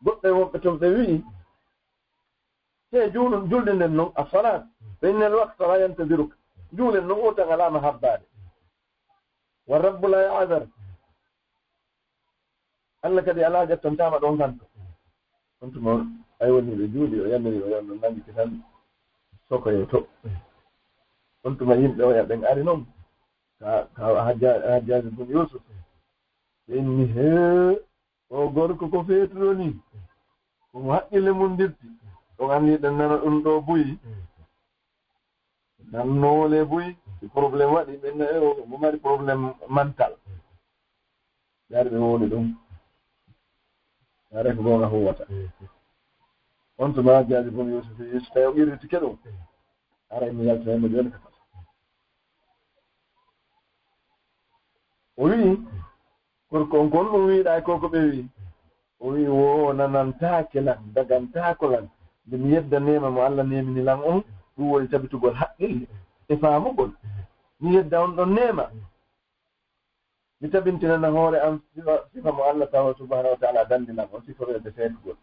goɗɗo e wonɓe ton ɓe wi'i, "Tee juulun, julde nden non, as-salaat, fa innal waqta la yantaziruka." Juulen non, o tan alaa ma habbaade. Wa rabbu la ya'zar. Alla kadi alaa ƴettantaama ɗon hanto. On tuma, ay woni ɓe juuli, o yamiri, o yamiri, nangi ki tan, sokoye to. On tuma yimɓe oya ɓen ari non, ka, ka Hajja-, Hajjaaji bun Yuusuf. Ɓe inni, "Hee, o gorko ko feetuɗo ni? Ko mo haqqille mun dirti." On anndi ɗen nana ɗum ɗo buy. Nan noole buy, si problème waɗi, ɓen na, eh, o, mo mari problème mental. Ɓe ari ɓe wowli ɗum. Haray ko goonga huwata. On tuma Hajjaaji bun Yuusuf, Yuusuf tawi o qirritike ɗum. Haray mi yaltinay mo jooni ka fasa. O wi'i, gorko on kon ɗum wi'uɗaa e ko ko ɓe wi'i. O wi'i, "Wo nanantaake lan, dagantaako lan, nde mi yedda neema mo Alla neemini lan on, ɗum woni tabitugol haqqille e faamugol. Mi yedda on ɗon neema. Mi tabintinana hoore am sifa, sifa mo Alla taw subhanahu wa ta'ala danni lan on, sifa wiyete feetugol.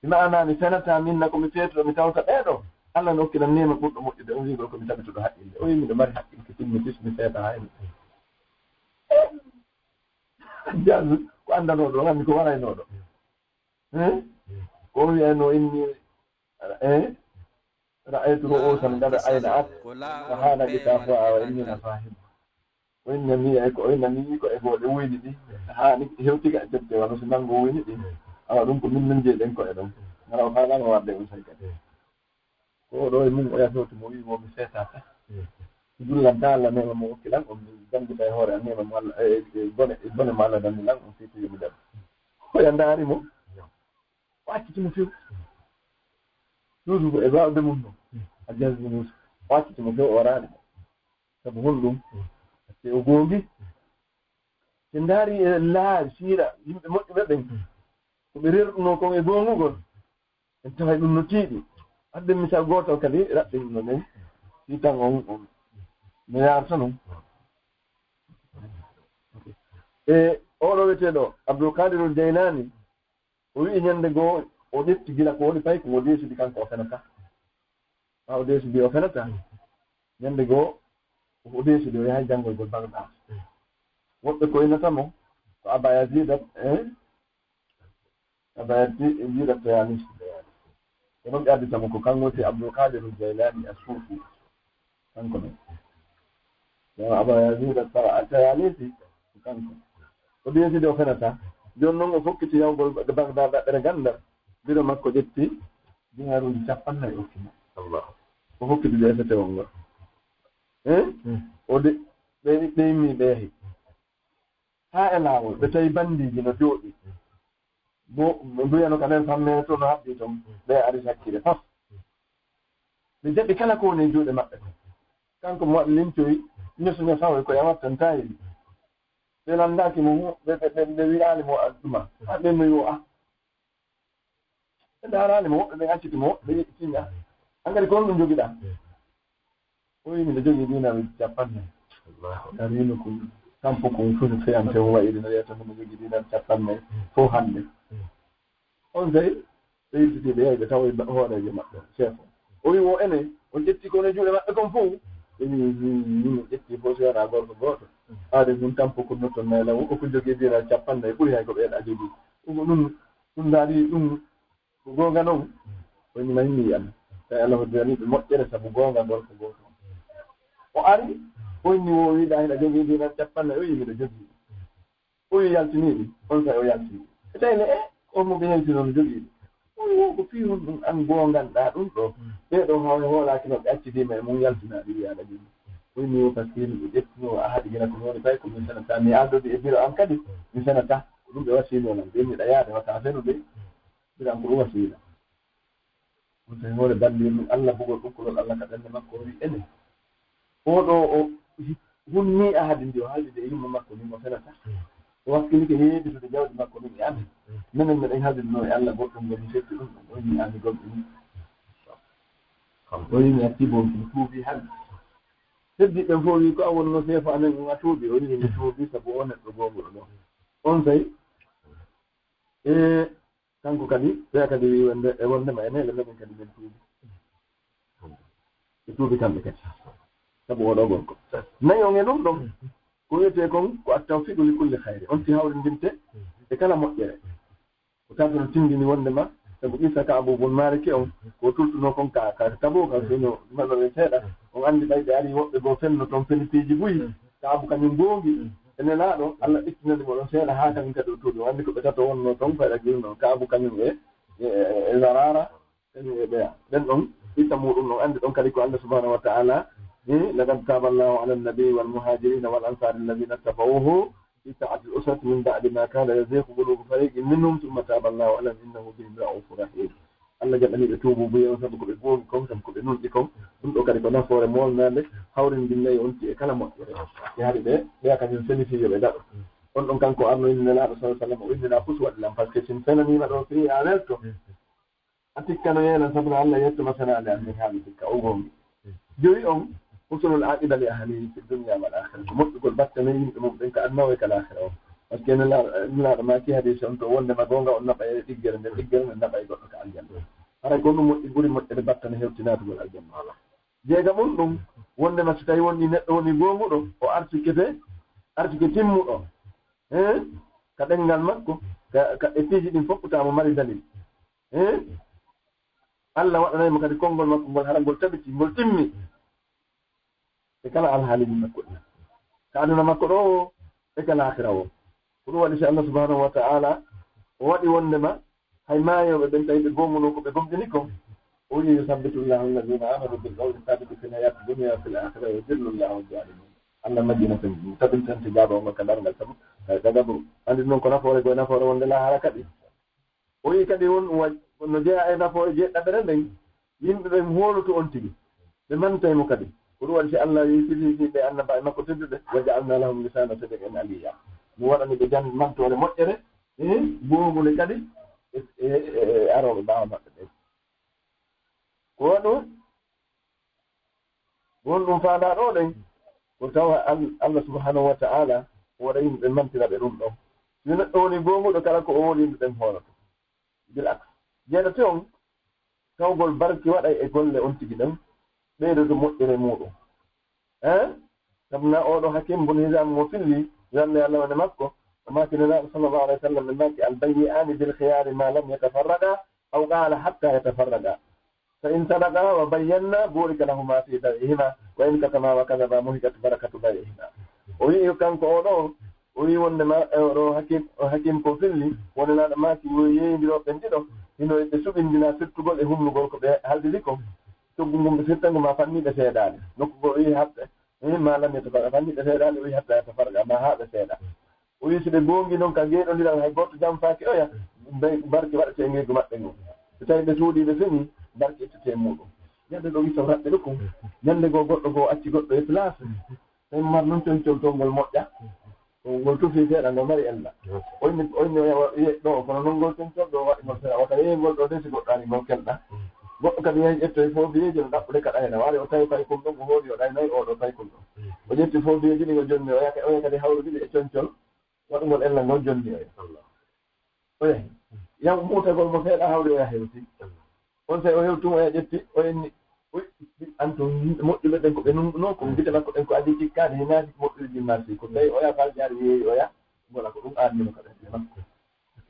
Si ma'anaa mi fenataa min na ko mi feetuɗo, mi tawta ɓee ɗoo, Alla no okki lan neema ɓurɗo moƴƴude, on wi'ugol ko mi tabituɗo haqqille. O wi'i miɗo mari haqqille, ko timmi fis, mi feeta hay." Jaabi ko anndanooɗo, on anndi ko waraynooɗo. Eh? Ko o wi'ayno inni, eh? Ra'aytu ru'usan qad ayna'at, wa hana qitafuha wa inni la sahibu. O innani e ko, o innani ko e goo ɗe wuyni ɗi. Haa ni hewti ka e tette wano si nango wuyni ɗi. Awa ɗum ko min min jeyɗen ko e ɗon. Ngara o faalaama warde on say kadi. Ko o ɗo e mum o yahoti mo wi'i mo mi seetaaka. Mi dullanta Allah neema mo okki lan, on mi danndita e hoore an neema mo Allah, e, e, e bone, e bone mo Allah danndi lan, on fii to yo mi daɗu. Oya ndaari mo. O acciti mo few. Yuusufu e waawde mum non. A jasbi Yuusufu. O acciti mo few, o waraani mo. Sabu honɗum? Te o goongi. Te ndaari e laawi siira yimɓe moƴƴuɓe ɓen. Ko ɓe rerɗunoo kon e goongugol. En taway ɗum no tiiɗi. Adden misal gootal kadi raɓɓinɗo ɗen. Si tan on, on no yaarta non. E oɗo wi'eteeɗo Abdul Qadirul Jaylaani, o wi'i ñande goo, o ƴetti gila ko woni pay ko o deesidi kanko o fenata. Ɓaawo deesidi o fenata. Ñande goo, o deesidi o yahay janngoygol Bagdad. Woɓɓe koynata mo ko Aba Yazid, eh? Aba Yazid Tayalisi. Ko ɗon ɓe addata mo ko kanko woni Abdul Qadir Jaylani as-Sufi. Kanko non. Yo Aba Yazid Tayalisi, ko kanko. O deesidi o fenata. Jooni non o fokkiti yahugol Bagdad ɗaɓɓere ganndal. Biro makko ƴetti dinaaruuji cappannayi okki mo. Allah. O fokkiti deesetewol ngol. Eh? Hmm. O de, ɓe, ɓe immi ɓe yahi. Haa e laawol, ɓe tawi banndiiji no jooɗi. Bo, ɓe mbiyano ka nder fammere to no habbi ton, ɓe ari sakkire faf. Ɓe jaɓi kala ko woni e juuɗe maɓɓe. Kanko mo waɗi lincoyi, ñoso ñosawoy ko yawat tan taayiri. Ɓe lanndaaki mo, ɓe, ɓe, ɓe, ɓe wi'aali mo adduma. Haa ɓe no yo a. Ɓe ndaaraali mo, woɓɓe ɓen acciti mo, ɓe yeƴƴitii mo. An kadi ko honɗum jogiɗaa? O wi'i, miɗo jogii diinaar cappanɗe nayi. Allahu akbar. Kariinu kun, tampu kun, fuu feyanteewo wa'iri no yeeso, miɗo jogii diinaar cappanɗe nayi, fow hannde. On sey, ɓe yiltitii ɓe yahi, ɓe tawoyi ba-, hooreejo maɓɓe, chef o. O wi'i, wo enen, on ƴetti ko woni e juuɗe maɓɓe kon fow? Ɓe wi'i, min, min ƴetti fow si wanaa gorko gooto. Aade kun tampu kun no ton nayi law, ko kun jogii diinaar cappanɗe nayi, ɓuri hay ko ɓeeɗa jogii. Ɗum, ɗum, ɗum ndaari ɗum. Ko goonga non, o inni, "Ma inni yiyam." Tawi Allah hoddinani ɓe moƴƴere sabu goonga ngol ko gooto. O ari, o inni, "Wo wiɗa hiɗa jogii dinar cappanɗe?" O wi'i, "Miɗo jogii ɗi." O wi'i, "Yaltinii ɗi?" On saa'i o yaltini. Ɓe tawi le, "E, on mo ɓe yaltini on jogii ɗi." O wi'i, "Wo ko fii honɗum an goonganɗaa ɗum ɗo? Ɓee ɗoo haw-, hoolaaki no ɓe accidi ma e mum yaltinaa ɗi wi'aa ɗa jogii." O inni, "Wo par ce que miɗo ƴettuno ahadi gila ko mi woni fay ko mi fenata. Mi aldodi e biro an kadi, mi fenata. Ko ɗum ɓe wasiyno lan. Ɓe miɗa yaade wata a fenude." Mbiɗa ko ɗum wasiila. On tawi hoore banndii ɗum Allah bugol ɗum kulol Allah ka ɓernde makko, o wi'i, "Ene, oo ɗoo o hunnii ahadi ndi o haaldi e yumma makko ndin, o fenata. O wakkilike yeeɓitude jawdi makko ndin e amen. Menen meɗen haaldude no e Allah goɗɗum ngol, mi setti ɗum, ɗum o wi'i, ami gomɗini." O wi'i, "Mi acci bon, mi tuubii hannde." Heddiiɓe ɓen fof wi'i, "Ko an wonnoo seefo amen on, a tuubii?" O wi'i, "Mi tuubii sabu oo neɗɗo goonguɗo ɗoo." On tawi, e Kanko kadi, ɓeya kadi wi'i wonde, e wondema e neene meɗen kadi men tuubi. Ɓe tuubi kamɓe kadi. Sabu oo ɗoo gorko. Nayon e ɗum ɗon, ko wi'etee kon ko at-tawfiqu li kulli khayri. On si hawrindinte e kala moƴƴere. Ko tawa no tindini wondema, sabu qissa Ka'bu bun Maliki on, ko tultunoo kon ka, ka Tabuka, so no maɓɓe ɓe seeɗa. On anndi ɓay ɓe ari woɓɓe goo fenno ton fenitiiji buy. Ka'bu kañum goongi. E Nelaaɗo, Allah ittinani mo ɗon seeɗa haa kañum kadi o tuubi. O anndi ko ɓe tato wonnoo ton, fayda giwno. Ka'bu kañum e, e, e, e Zaraara, kañum e ɓeya. Ɓen ɗon, itta muuɗum ɗon, anndi ɗon kadi ko Allah subhanahu wa ta'ala, eh, "Laqad taba Allahu ala an-nabiyyi wal muhajirina wal ansari alladhina tabauhu fi sa'atil usrati min ba'di ma kada yaziqu qulubu fariqin minhum thumma taba Allahu alayhim innahu bihim ra'ufur rahim." Allah jaɓanii ɓe tuubuubuyee on sabu ko ɓe goowi kon, sabu ko ɓe nunɗi kon. Ɗum ɗoo kadi ko nafoore moolnaande, hawrindinne e on e kala moƴƴere. Yaari ɓe, ɓeya kañum feniti yo ɓe daɗo. On ɗon kanko arno inni Nelaaɗo sallallahu alaihi wasallam, o innina fus waɗi lan, par ce que si mi fenaniima ɗoo, fii a welto. A tikkano yeelan sabu no Allah yettuma fenaande an, min haali tikka o goonga. Jowi on, husnul aqiba li ahlihi fi dunya wal akhirah. Ko moƴƴugol battane yimɓe mum ɓen ka aduna o e ka laakhira o. Par ce que Nelaaɗo, Nelaaɗo maaki hadiisi on to wondema goonga on naɓay e ɗiggere nden, ɗiggere nden naɓay goɗɗo ka aljanna. Haray ko ɗum moƴƴi ɓuri moƴƴere battane hewti naatugol aljanna. Jeegaɓun ɗum, wondema si tawi woni neɗɗo woni goonguɗo, o artikete, artike timmuɗo, eh, ka ɗenngal makko, Ka, ka, e piiji ɗin fof, tawa mo mari dalil. Eh? Allah waɗanay mo kadi konngol makko ngol, hara ngol tabiti, ngol timmi. E kala alhaali makko ɗin. Ka aduna makko ɗoo woo, e ka laakhira woo. Ko ɗum waɗi si Allah subhanahu wa ta'ala, o waɗi wonndema, hay maayooɓe ɓen tawi ɓe goomuno ko ɓe gomɗini kon, o wi'i, "يثبت الله الذين آمنوا بالقول الثابت في الحياة الدنيا وفي الآخرة ويضل الله الظالمين." Allah majjinata tabintante jaabawol ngol ka darngal sabu, eh, ka gabru. Anndi non ko nafoore goo, nafoore wonnde laahara kadi. O wi'i kadi won wa-, no jeyaa e nafoore jeeɗiɗaɓere nden, yimɓe ɓen hooloto on tigi. Ɓe mantay mo kadi. Ko ɗum waɗi si Allah wi'i, filliti ɓe annabaaɓe makko tedduɓe, "وجعلنا لهم لسان صدق عليا." Mi waɗani ɓe jan-, mantoore moƴƴere, eh, goongude kadi e, e, e, e arooɓe ɓaawo maɓɓe ɓen. Ko waɗi ɗum? Won ɗum faandaa ɗoo ɗen, ko tawa Al-, Allah subhanahu wa ta'ala o waɗa yimɓe mantira ɓe ɗum ɗon. Si neɗɗo woni goomuɗo, kala ko o woni yimɓe ɓen hooloto. Bil aks. Jeeɗate on, tawgol barki waɗay e golle on tigi ɗen, ɓeydoto moƴƴere muuɗum. Eh? Sabu na oo ɗoo Hakim bun Hizam mo filli, yalla Alla wone makko, o maaki Nelaaɗo sallallahu alayhi wa sallam, ɓe maaki, "البيعان بالخيار ما لم يتفرقا"، أو قال، "حتى يتفرقا". "فإن صدقا وبينا بورك لهما في بيعهما، وإن كتما وكذبا محقت بركة بيعهما." O wi'i kanko oo ɗoo, o wi'i wonde ma, e oo ɗoo Hakim, o Hakim ko filli, wonde Nelaaɗo maaki, yo yeeyindirooɓe ɓen ɗiɗo, hino ɓe suɓindina firtugol e humnugol ko ɓe haldiri kon. Coggu ngun ɓe firta ngu ma fanni ɓe seedaade. Nokku goo o wi'i hatta, eh, ما لم يتفرقا, fanni ɓe seedaade, o wi'i حتى يتفرقا, ma haa ɓe seeda. O wi'i, si ɓe goongi non ka geeɗondiral, hay gooto janfaaki oya, ɓe barke waɗetee ngeegu maɓɓe ngun. So tawii ɓe suuɗii, ɓe fenii, barke ittetee muuɗum. Ñande ɗoo, wii, so raɓɓe ɗo kon, ñande goo, goɗɗo goo acci goɗɗo e place. Tawi mar non concol to ngol moƴƴa. Ngol tufi seeɗa, ngol mari ella. O inni, o inni, o yawa, wi'e ɗoo, kono non ngol concol ɗoo waɗi ngol seeɗa. Wata yeeyee ngol ɗoo de, si goɗɗo ari, ngol kelɗa. Goɗɗo kadi yahi ƴettoyi foofiyeeji no ɗaɓɓude ka ɗayna. Waɗi o tawi paykun ɗon, o hooɗi o ɗaynoyi oo ɗoo paykun ɗon. O ƴetti foofiyeeji ɗin, o jonni, o yaha, o yaha kadi hawrudiri e concol. Waɗugol ella ngol jonni oya. Allah. Oya. Yaw muutagol mo seeɗa hawri oya hewti. Allah. On sey o hewti mo oya ƴetti, o inni, "Uy, antum moƴƴuɓe ɓen ko ɓe nunɗuno, ko gite makko ɗen ko adii cikkaade, hinaaki moƴƴude jimmaasi. Ko tawi oya fal jaari yeeyi oya, mbola ko ɗum aadnimo ka ɓen makko."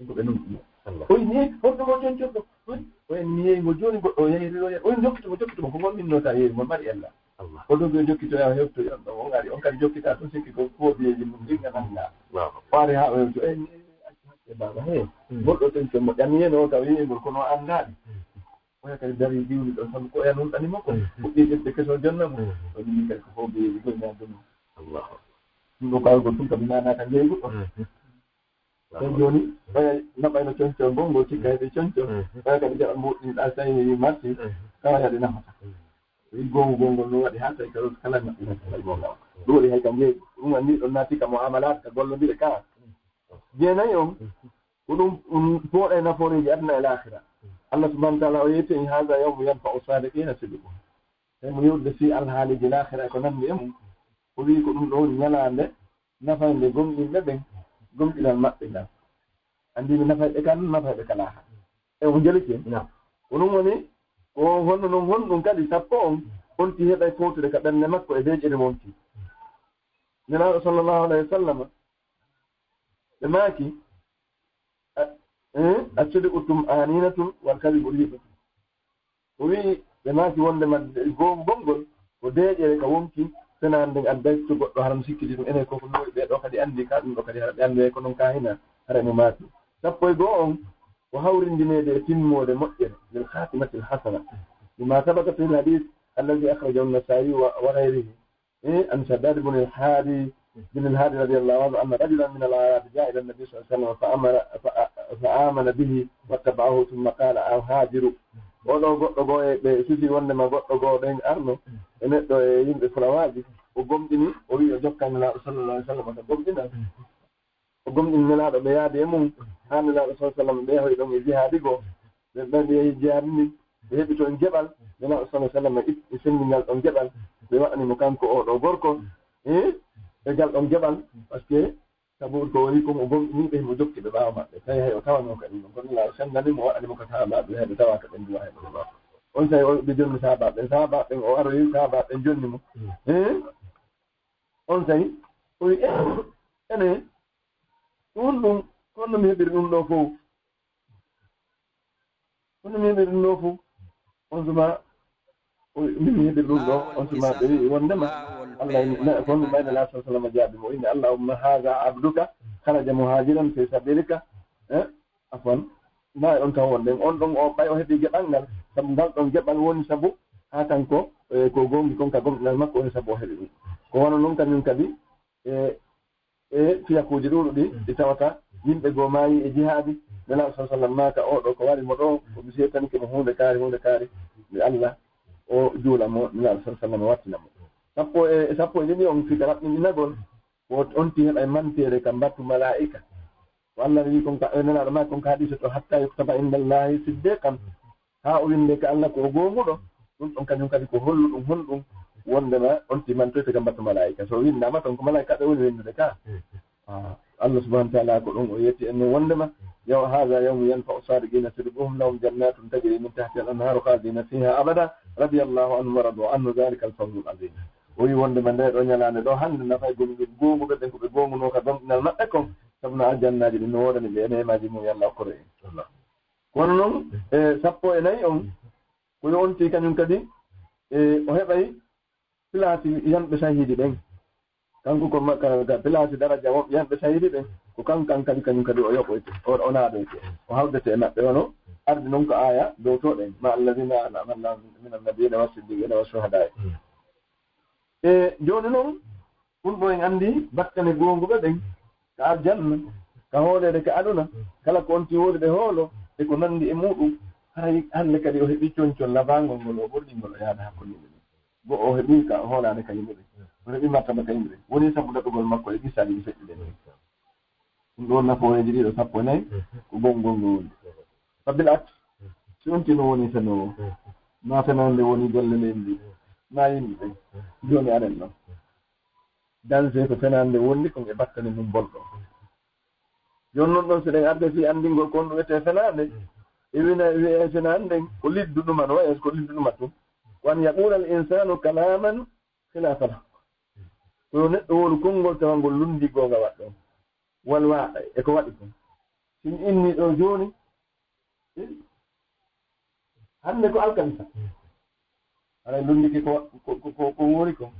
Ko ɓe nunɗuno. Allah. O inni, "Honɗum o joncorɗo?" Uy, o inni, "Mi yeeyi mo jooni goɗɗo o yahiri oya." O inni, "Jokkito mo, jokkito mo, ko ngol min nota yeeyi mo, mari ella." Allah. O dogi o jokkitoya, o hewtoyi on ɗon, on ari, on kadi jokkita tun, sikki ko foofiyeeji mum ɗin e nanngaa. Waaw. O ari haa o hewti, o inni, "Accu hakke baaba, hee, mm, goɗɗo ten ken moƴƴa, mi yeno o taw yeeyngol, kono o anndaali." Mm. Oya kadi darii diwni ɗon, sabu ko oya nunɗani mo ko, mm, fuɗɗii ƴetti kesol jonna mo. Mm. O inni kadi ko foofiyeeji goo mi addunoo. Allah. Ɗum ɗo kawgol tun kam mi naanaaka ngeygu ɗon. Mm. Ɓay jooni, ɓay naɓayno concol ngol, ngol cikka heɓi concol. Mhm. Ɓay kadi jaɓa mbuɗɗinɗa, so tawi marsi, mhm, tawa yaade nafata. Mhm. Wi goomu gongol no waɗi haa tawi kala, kala naɓɓinata kala gonga. Ɗum waɗi hay ka njeeɗi. Ɗum waɗi ni ɗon naati ka mu'amalat, ka gollondire ka. Jeenayi on, mhm, ko ɗum, ɗum pooɗa e nafooreeji aduna e laakhira. Mhm. Allah subhanahu wa ta'ala o yetti en, "Hadha yawmu yanfa'u sadiqina sidquhum." Tawi mo yewtude fii alhaaliiji laakhira e ko nanndi e mum. O wi'i ko ɗum ɗoo woni ñalaande nafaynde gomɗinɓe ɓen, gomɗinal maɓɓe ngal. Anndi mi nafayɓe kan, nafayɓe ka laakhira. E o jelike. Naam. Ko ɗum woni, ko honno non honɗum kadi sappo on, on ti heɓay fowtude ka ɓernde makko e deeƴere wonki. Nelaaɗo sallallahu alayhi wa sallam, ɓe maaki, a-, eh, "As-sidqu tum'aninatun wal kadhibu ribatun." O wi'i, ɓe maaki wonndema goomu gonngol ko deeƴere ka wonki, fenaande nden adday to goɗɗo hara no sikkiti ɗum. Enen ko ko loowi ɓee ɗoo kadi anndi ka, ɗum ɗoo kadi hara ɓe anndi ko non ka hina, hara emo maaki. Sappo e go'o on, ko hawrindineede e timmoode moƴƴere, bil khatimatil hasana, bima sabata fil hadith alladhi akhrajahu an-Nasa'i wa, wa ghayrihi. Eh, عن شداد بن الهادي، بن الهادي رضي الله عنه أن رجلا من الأعراب جاء إلى النبي صلى الله عليه وسلم فأمر، ف-، فآمن به واتبعه ثم قال: "أهاجر؟" Oo ɗoo goɗɗo goo e ɓe sufi wonndema goɗɗo goo ɗen arno e neɗɗo e yimɓe fulawaaji, o gomɗini, o wi'i o jokkan Nelaaɗo sallallahu alaihi wasallam ka gomɗinal. O gomɗini Nelaaɗo, ɓe yaadi e mum, haa Nelaaɗo sallallahu alaihi wasallam ɓe yahoyi ɗon e jihaadi goo. Ɓe, ɓe, ɓe yahi jihaadi ndin, ɓe heɓi toon geɓal. Nelaaɗo sallallahu alaihi wasallam itti, ɓe senndi ngal ɗon geɓal. Ɓe waɗani mo kanko oo ɗoo gorko, eh, e ngal ɗon geɓal, parce que sabu ko woni kon o gomɗini ɓe, mo jokki ɓe ɓaawo maɓɓe. Tawi hay o tawanoo kadi ɗum. Kono Nelaaɗo senndani mo, waɗani mo ka sahaabaaɓe, hay ɓe tawaaka ɓen duwaa, hay ɓe duwaa. On saa'i o ɓe jonni sahaabaaɓe ɓen. Sahaabaaɓe ɓen, o aroyi sahaabaaɓe ɓen jonni mo. Eh? On saa'i, o wi'i, "Eh, ene, ɗum ɗum, Ko honno mi heɓiri ɗun ɗoo fow? Kono mi heɓiri ɗun ɗoo fow. On suma, o, min mi heɓiri ɗun ɗoo, on suma ɓe wi'i wonndema Allah, na, ko honɗun ɓay Nelaaɗo sallallahu alaihi wasallam jaabi mo, inni, "Allahumma haza abduka, kharaja muhajiran fi sabilika." Eh? Afwan. Na e on taw wonde, on ɗon o, ɓay o heɓi geɓal ngal, sabu ngal ɗon geɓal woni sabu haa kanko, eh, ko goongi kon ka gomɗinal makko woni sabu o heɓi ɗun. Ko wano non kañun kadi, e, e fiyakuuji ɗuuɗuɗi ɗi tawata yimɓe goo maayi e jihaadi. Nelaaɗo sallallahu alaihi wasallam maaka, "Oo ɗoo ko wari mo ɗoo, ko mi seetanike mo huunde kaari, huunde kaari." Mi Allah, o juula mo, Nelaaɗo sallallahu alaihi wasallam wattina mo. Sappo e, sappo e ɗiɗi on fika raɓɓinɗinagol, ko on ti heɓay manteere ka mbatu malaa'ika. Ko Allah wi'i kon ka, e Nelaaɗo maaki kon ka hadiise to, "Hatta yuktaba inda Allahi siddiqan." Haa o winnde ka Allah ko o goonguɗo, ɗun ɗon kañun kadi ko holluɗun honɗun wonndema on timantoyte ka mbatu malaa'ika. So winndaama ton ko malaa'ika ɓe woni winndude ka. Ah, Allah subhanahu wa ta'ala ko ɗun o yetti en non wonndema, "Yaw-, haza yawmu yanfa'u sadiqina sidquhum lahum jannatun tajri min tahtiha al-anharu khalidina fiha abada radiyallahu anhum wa radu anhu dhalika al-fawzul azim." O wi'i wonndema nde ɗoo ñalaande ɗoo hannde nafay gomɗin-, goonguɓe ɓen ko ɓe goongunoo ka gomɗinal maɓɓe kon, sabu no aljannaaji ɗin no woodani ɓe e neemaaji mum yo Allah okkoro en. Kono non, e sappo e nayi on, ko yo on tii kañun kadi, e o heɓay pilaasi yanɓe sahiidi ɓen. Kanko ko ma-, ka, ka pilaasi daraja wonɓe yanɓe sahiidi ɓen, ko kanko kan kadi kañun kadi o yoɓoyte, o, o naadoyte, o hawdete e maɓɓe wano ardi non ko aaya dowtooɗen, "Ma alladhina an'ama Allahu min an-nabiyyina was-siddiqina wash-shuhada'i." E jooni non, ɗun ɗoo en anndi battane goonguɓe ɓen ka aljanna, ka hooleede ka aduna, kala ko on ti woodi ɓe hoolo, e ko nanndi e muuɗun, haray hannde kadi o heɓii concol labaangol ngol, o ɓorɗingol, o yaada hakkunde yimɓe ɓen. Go'o o heɓii ka, o hoolaade ka yimɓe ɓen. O heɓii martaba ka yimɓe ɓen. Woni sabu daɗugol makko e qissaaji ɗi feƴƴi ɗin. Ɗun ɗoo nafooreeji ɗiɗo sappo e nayi, ko goongol ngol woni. Fa bil aks, si on tino woni fenoowo, maa fenaande woni golle leydi ndin, maa yimɓe ɓen, jooni aren ɗon. Dansee ko fenaande wondi kon e battane mum bonɗo. Jooni non ɗon, si ɗen arde fii anndingol ko honɗun wi'etee fenaande, e wina, wi'ee fenaande nden ko liddu ɗuma, no wa'i ko liddu ɗuma tun. Ko an yaqula al insanu kalaman khilafal haqq. Ko yo neɗɗo wowlu konngol tawa ngol lunndii goonga waɗɗo on. Wal waaqi'i, e ko waɗi kon. Si mi innii ɗoo jooni, eh, hannde ko alkamisa. Haray lunndike ko, ko, ko, ko, ko wori kon.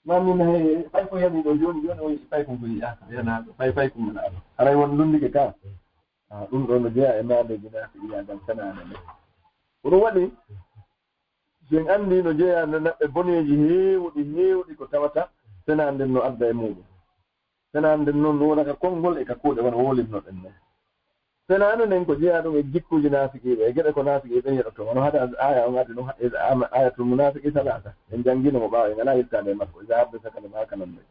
Maa min he, fay ko yani ɗoo jooni, jooni o yi'i fay kon ko yi'aaka, yanaaka, fay, fay kon wala aba. Haray won lunndike ka. Ah, ɗun ɗoo no jeyaa e maadeeji naafiqiyaagal fenaande nden. Ko ɗun waɗi, si en anndii no jeyaa e neɗɗe boneeji heewuɗi, heewuɗi ko tawata fenaande nden no adda e muuɗun. Fenaande nden non no wona ka konngol e ka kuuɗe wano wowlinnoɗen non. Fenaande nden ko jeyaa ɗun e jikkuuji naafiqiiɓe, e geɗe ko naafiqiiɓe ɓen yeɗotoo. Wano hade aaya on addi ɗun, e ama-, aayatul munaafiqi salaasa. En janngino mo ɓaawo, en alaa yettaade e makko. Iza haddasa kadaba, haa ka non nden.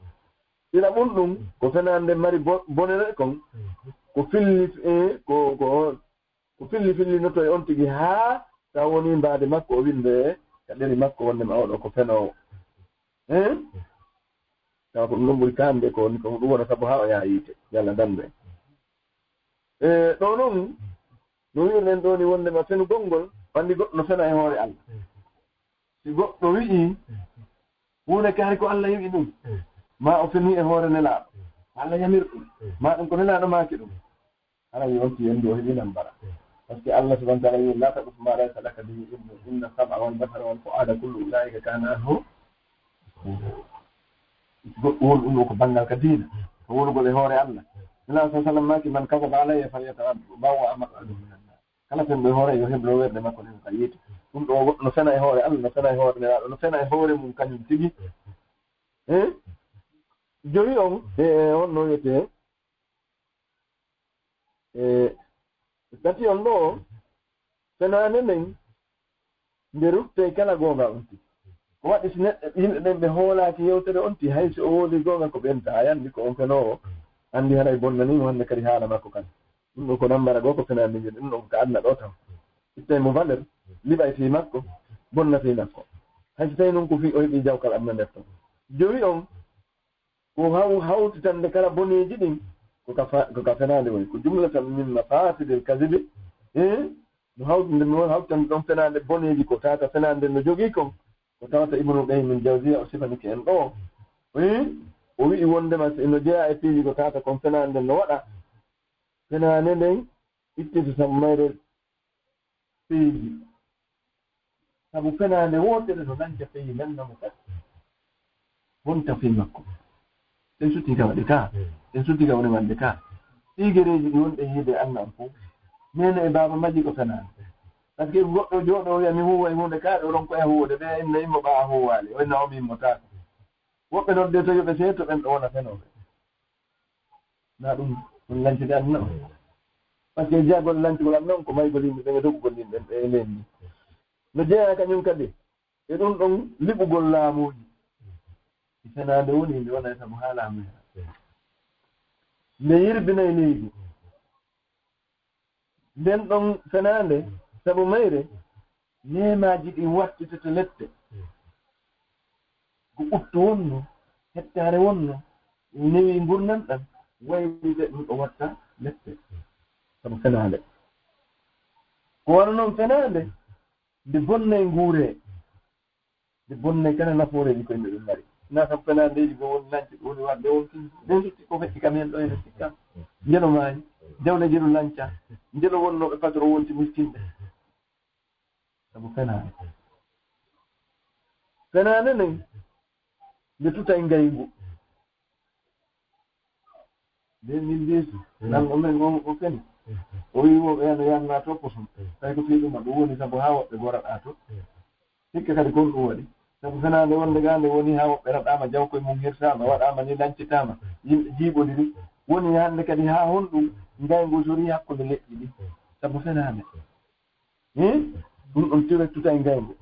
Ila ɓun ɗun, ko fenaande nden mari bo-, bonere kon, ko filli, e, ko, ko, ko filli fillinotoo e on tigi haa tawa wonii mbaadi makko o winndee ka ɗeri makko wonndema oo ɗoo ko fenoowo. Hein? Tawa ko ɗun ɗon ɓuri kaanɗe ko woni ko ɗun wona sabu haa o yaha yiite. Yo Allah dandu en. E, ɗoo non, no wi'irɗen ɗoo ni wonndema fenugol ngol, anndi goɗɗo no fena e hoore Allah. Si goɗɗo wi'ii, huunde kaari ko Allah wi'i ɗun, maa o fenii e hoore Nelaaɗo, Allah yamiri ɗun, maa ɗun ko Nelaaɗo maaki ɗun, haray on tigi o heɓii nambara. Parce que Allah subhanahu wa ta'ala wi'i, "La taqfu ma laysa laka bihi ilmun, inna sam'a wal basara wal fu'ada kullu ulaika kana anhu mas'ula." Goɗɗo won ɗun ɗoo ko banngal ka diina, ko wonugol e hoore Allah. Nelaaɗo sallallahu alaihi wasallam maaki, "Man kadhaba alayya falyatabawa maq'adahu minan nar." Kala fenɗo e hoore, yo heblo werde makko nden ka yiite. Ɗun ɗoo goɗɗo no fena e hoore Allah, no fena e hoore Nelaaɗo, no fena e hoore mum kañum tigi. Eh? Jowi on, e, e on no wi'etee, e, tati on ɗoo, fenaande nden, nde ruttay kala goonga on tigi. Ko waɗi si neɗɗo, yimɓe ɓen ɓe hoolaaki yewtere on tigi, hay si o wooli goonga ko ɓenta, a anndi ko on fenoowo, anndi haray bonnanii mo hannde kadi haala makko kan. Ɗun ɗoo ko nambara goo ko fenaande nden, ɗun ɗoo ko ka aduna ɗoo tan. Ittay mo valeur, liɓay fii makko, bonna fii makko. Hay si tawii non ko fii o heɓii jawkal aduna nder ton. Jowi on, ko haw-, hawtitande kala boneeji ɗin, ko ka fa-, ko ka fenaande woni. Ko jumlatan min mafasidil kazibi, eh, no hawtinde, no hawtitande ɗon fenaande boneeji ko tawata fenaande no jogii kon, ko tawata Ibnu Qayyim al Jawziya o sifanike en ɗoo. Eh, o wi'i wondema si no jeyaa e piiji ko tawata kon fenaande no waɗa, Fenaande nden ittiti sabu mayre feyji. Sabu fenaande wootere no lance feyi nan no mo kadi. Wonta fii makko. En sutti ka waɗi ka. En sutti ka woni wonde ka. Fii gereeji ɗi wonɗe yiide anna on fof. Neene e baaba maji ko fenaande. Parce que goɗɗo jooɗo wiya mi huuwa e huunde ka ɗo ronko e huuwde ɓe inna immo ɓa a huuwaali. O inna o mi immo taako. Woɓɓe noddee to yoɓe seeto ɓen ɗo wona fenooɓe. Na ɗum ɗum lancide aduna on. Parce que jeygol lancugol aduna on ko maygol yimɓe ɓen e dogugol yimɓe ɓen e leydi ndin. No jeyaa kañum kadi e ɗum ɗon liɓugol laamuuji. Fenaande woni nde wona e sabu haa laamu hee. Nde yirbinay leydi. Nden ɗon fenaande sabu mayre neemaaji ɗin wattitete lette. Ko ɓuttu wonno, hettaare wonno, newi ngurndan ɗan, waylite ɗum ɗo watta lette. Sabu fenaande. Ko wano non fenaande, nde bonnay nguuree. Nde bonnay kala nafooreeji ko yimɓe ɓen mari. Na sabu fenaandeeji goo woni lanci, ɗum woni waɗde won kin. Nden lutti ko feƴƴi kam hen ɗo ene sikka. Njelo maayi, jawle jelu lanca. Njelo wonnooɓe patron wonti miskinɓe. Sabu fenaande. Fenaande nden, nde tutay ngayngu. Deux mille dix, nan o men on o feni. O wi'i woɓɓe ano yanna to posum. Tawi ko fii ɗum ɗum woni sabu haa woɓɓe goraɗaa to. Hikka kadi kon ɗum waɗi. Sabu fenaande wonde gaa nde woni haa woɓɓe raɗaama jawkoy mum hirsaama, waɗaama ni lancitaama. Yimɓe jiiɓondiri. Woni hannde kadi haa honɗum ngayngu sori hakkunde leƴƴi ɗi. Sabu fenaande. Hmm? Ɗum ɗon tire tutay ngayngu.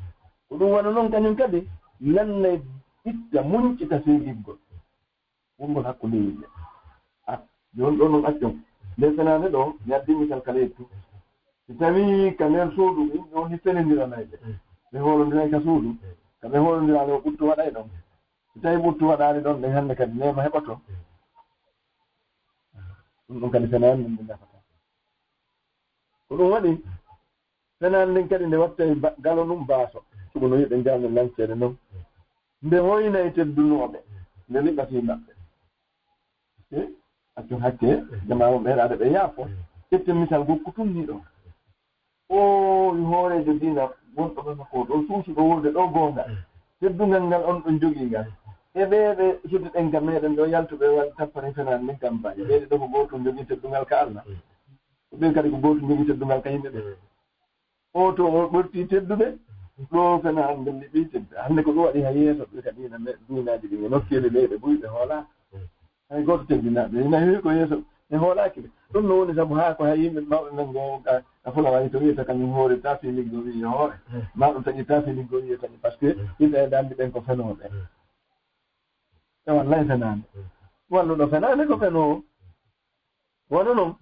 Ko ɗum wano non kañum kadi lannay itta muñcita seediggol. Wongol hakkunde yimɓe. Ah, jooni ɗoo non accon. Nde fenaande ɗoo, mi addi misal ka leydi tun. Si tawii ka nder suudu, yimɓe woni fenendiranayɓe. Ɓe hoolondiray ka suudu. Ka ɓe hoolondiraali o ɓuttu waɗay ɗon. Si tawii ɓuttu waɗaali ɗon, ɗen hannde kadi neema heɓoto. Ɗum ɗum kadi fenaande nde nafata. Ko ɗum waɗi, fenaande nden kadi nde wattay ba-, galo ɗum baaso. Sugu no yiɗen jaalde lanceede non. Nde hoynay teddunooɓe, nde liɓa fii maɓɓe. E accon hakke, jamaa on ɓeyɗaade ɓe yaafo. Ƴetten misal gokku tun nii ɗoo. O hooreejo diina wonɗo ɓe makko, ɗo suusuɗo wonde ɗo goonga. Teddungal ngal on ɗon jogii ngal. E ɓee ɓe suddiɗen ka meɗen ɗo yaltuɓe waɗi tappare fenaande nden campagne. Ɓee ɗiɗo ko gooto jogii teddungal ka Allah. Ko ɓen kadi ko gooto jogii teddungal ka yimɓe ɓen. O to o ɓorti teddude, ɗo fenaande nden liɓi teddude. Hannde ko ɗum waɗi hay yeeso ɓe kadi ina me-, duunaaji ɗin e nokkeeli leyɗe buy ɓe hoolaa. Hay gooto teddinaaɓe. Ina heewi ko yeeso ɓe hoolaaki ɓe. Ɗum no woni sabu haa ko hay yimɓe mawɓe men goo ka, ka Fulawaaji to wiyata kañum hoore taafi liggo wi'i hoore. Maa ɗum taƴi taafi liggo wi'i taƴi parce que yimɓe e dandi ɓen ko fenooɓe. E wallay fenaande. Walluɗo fenaande ko fenoowo. Wano non,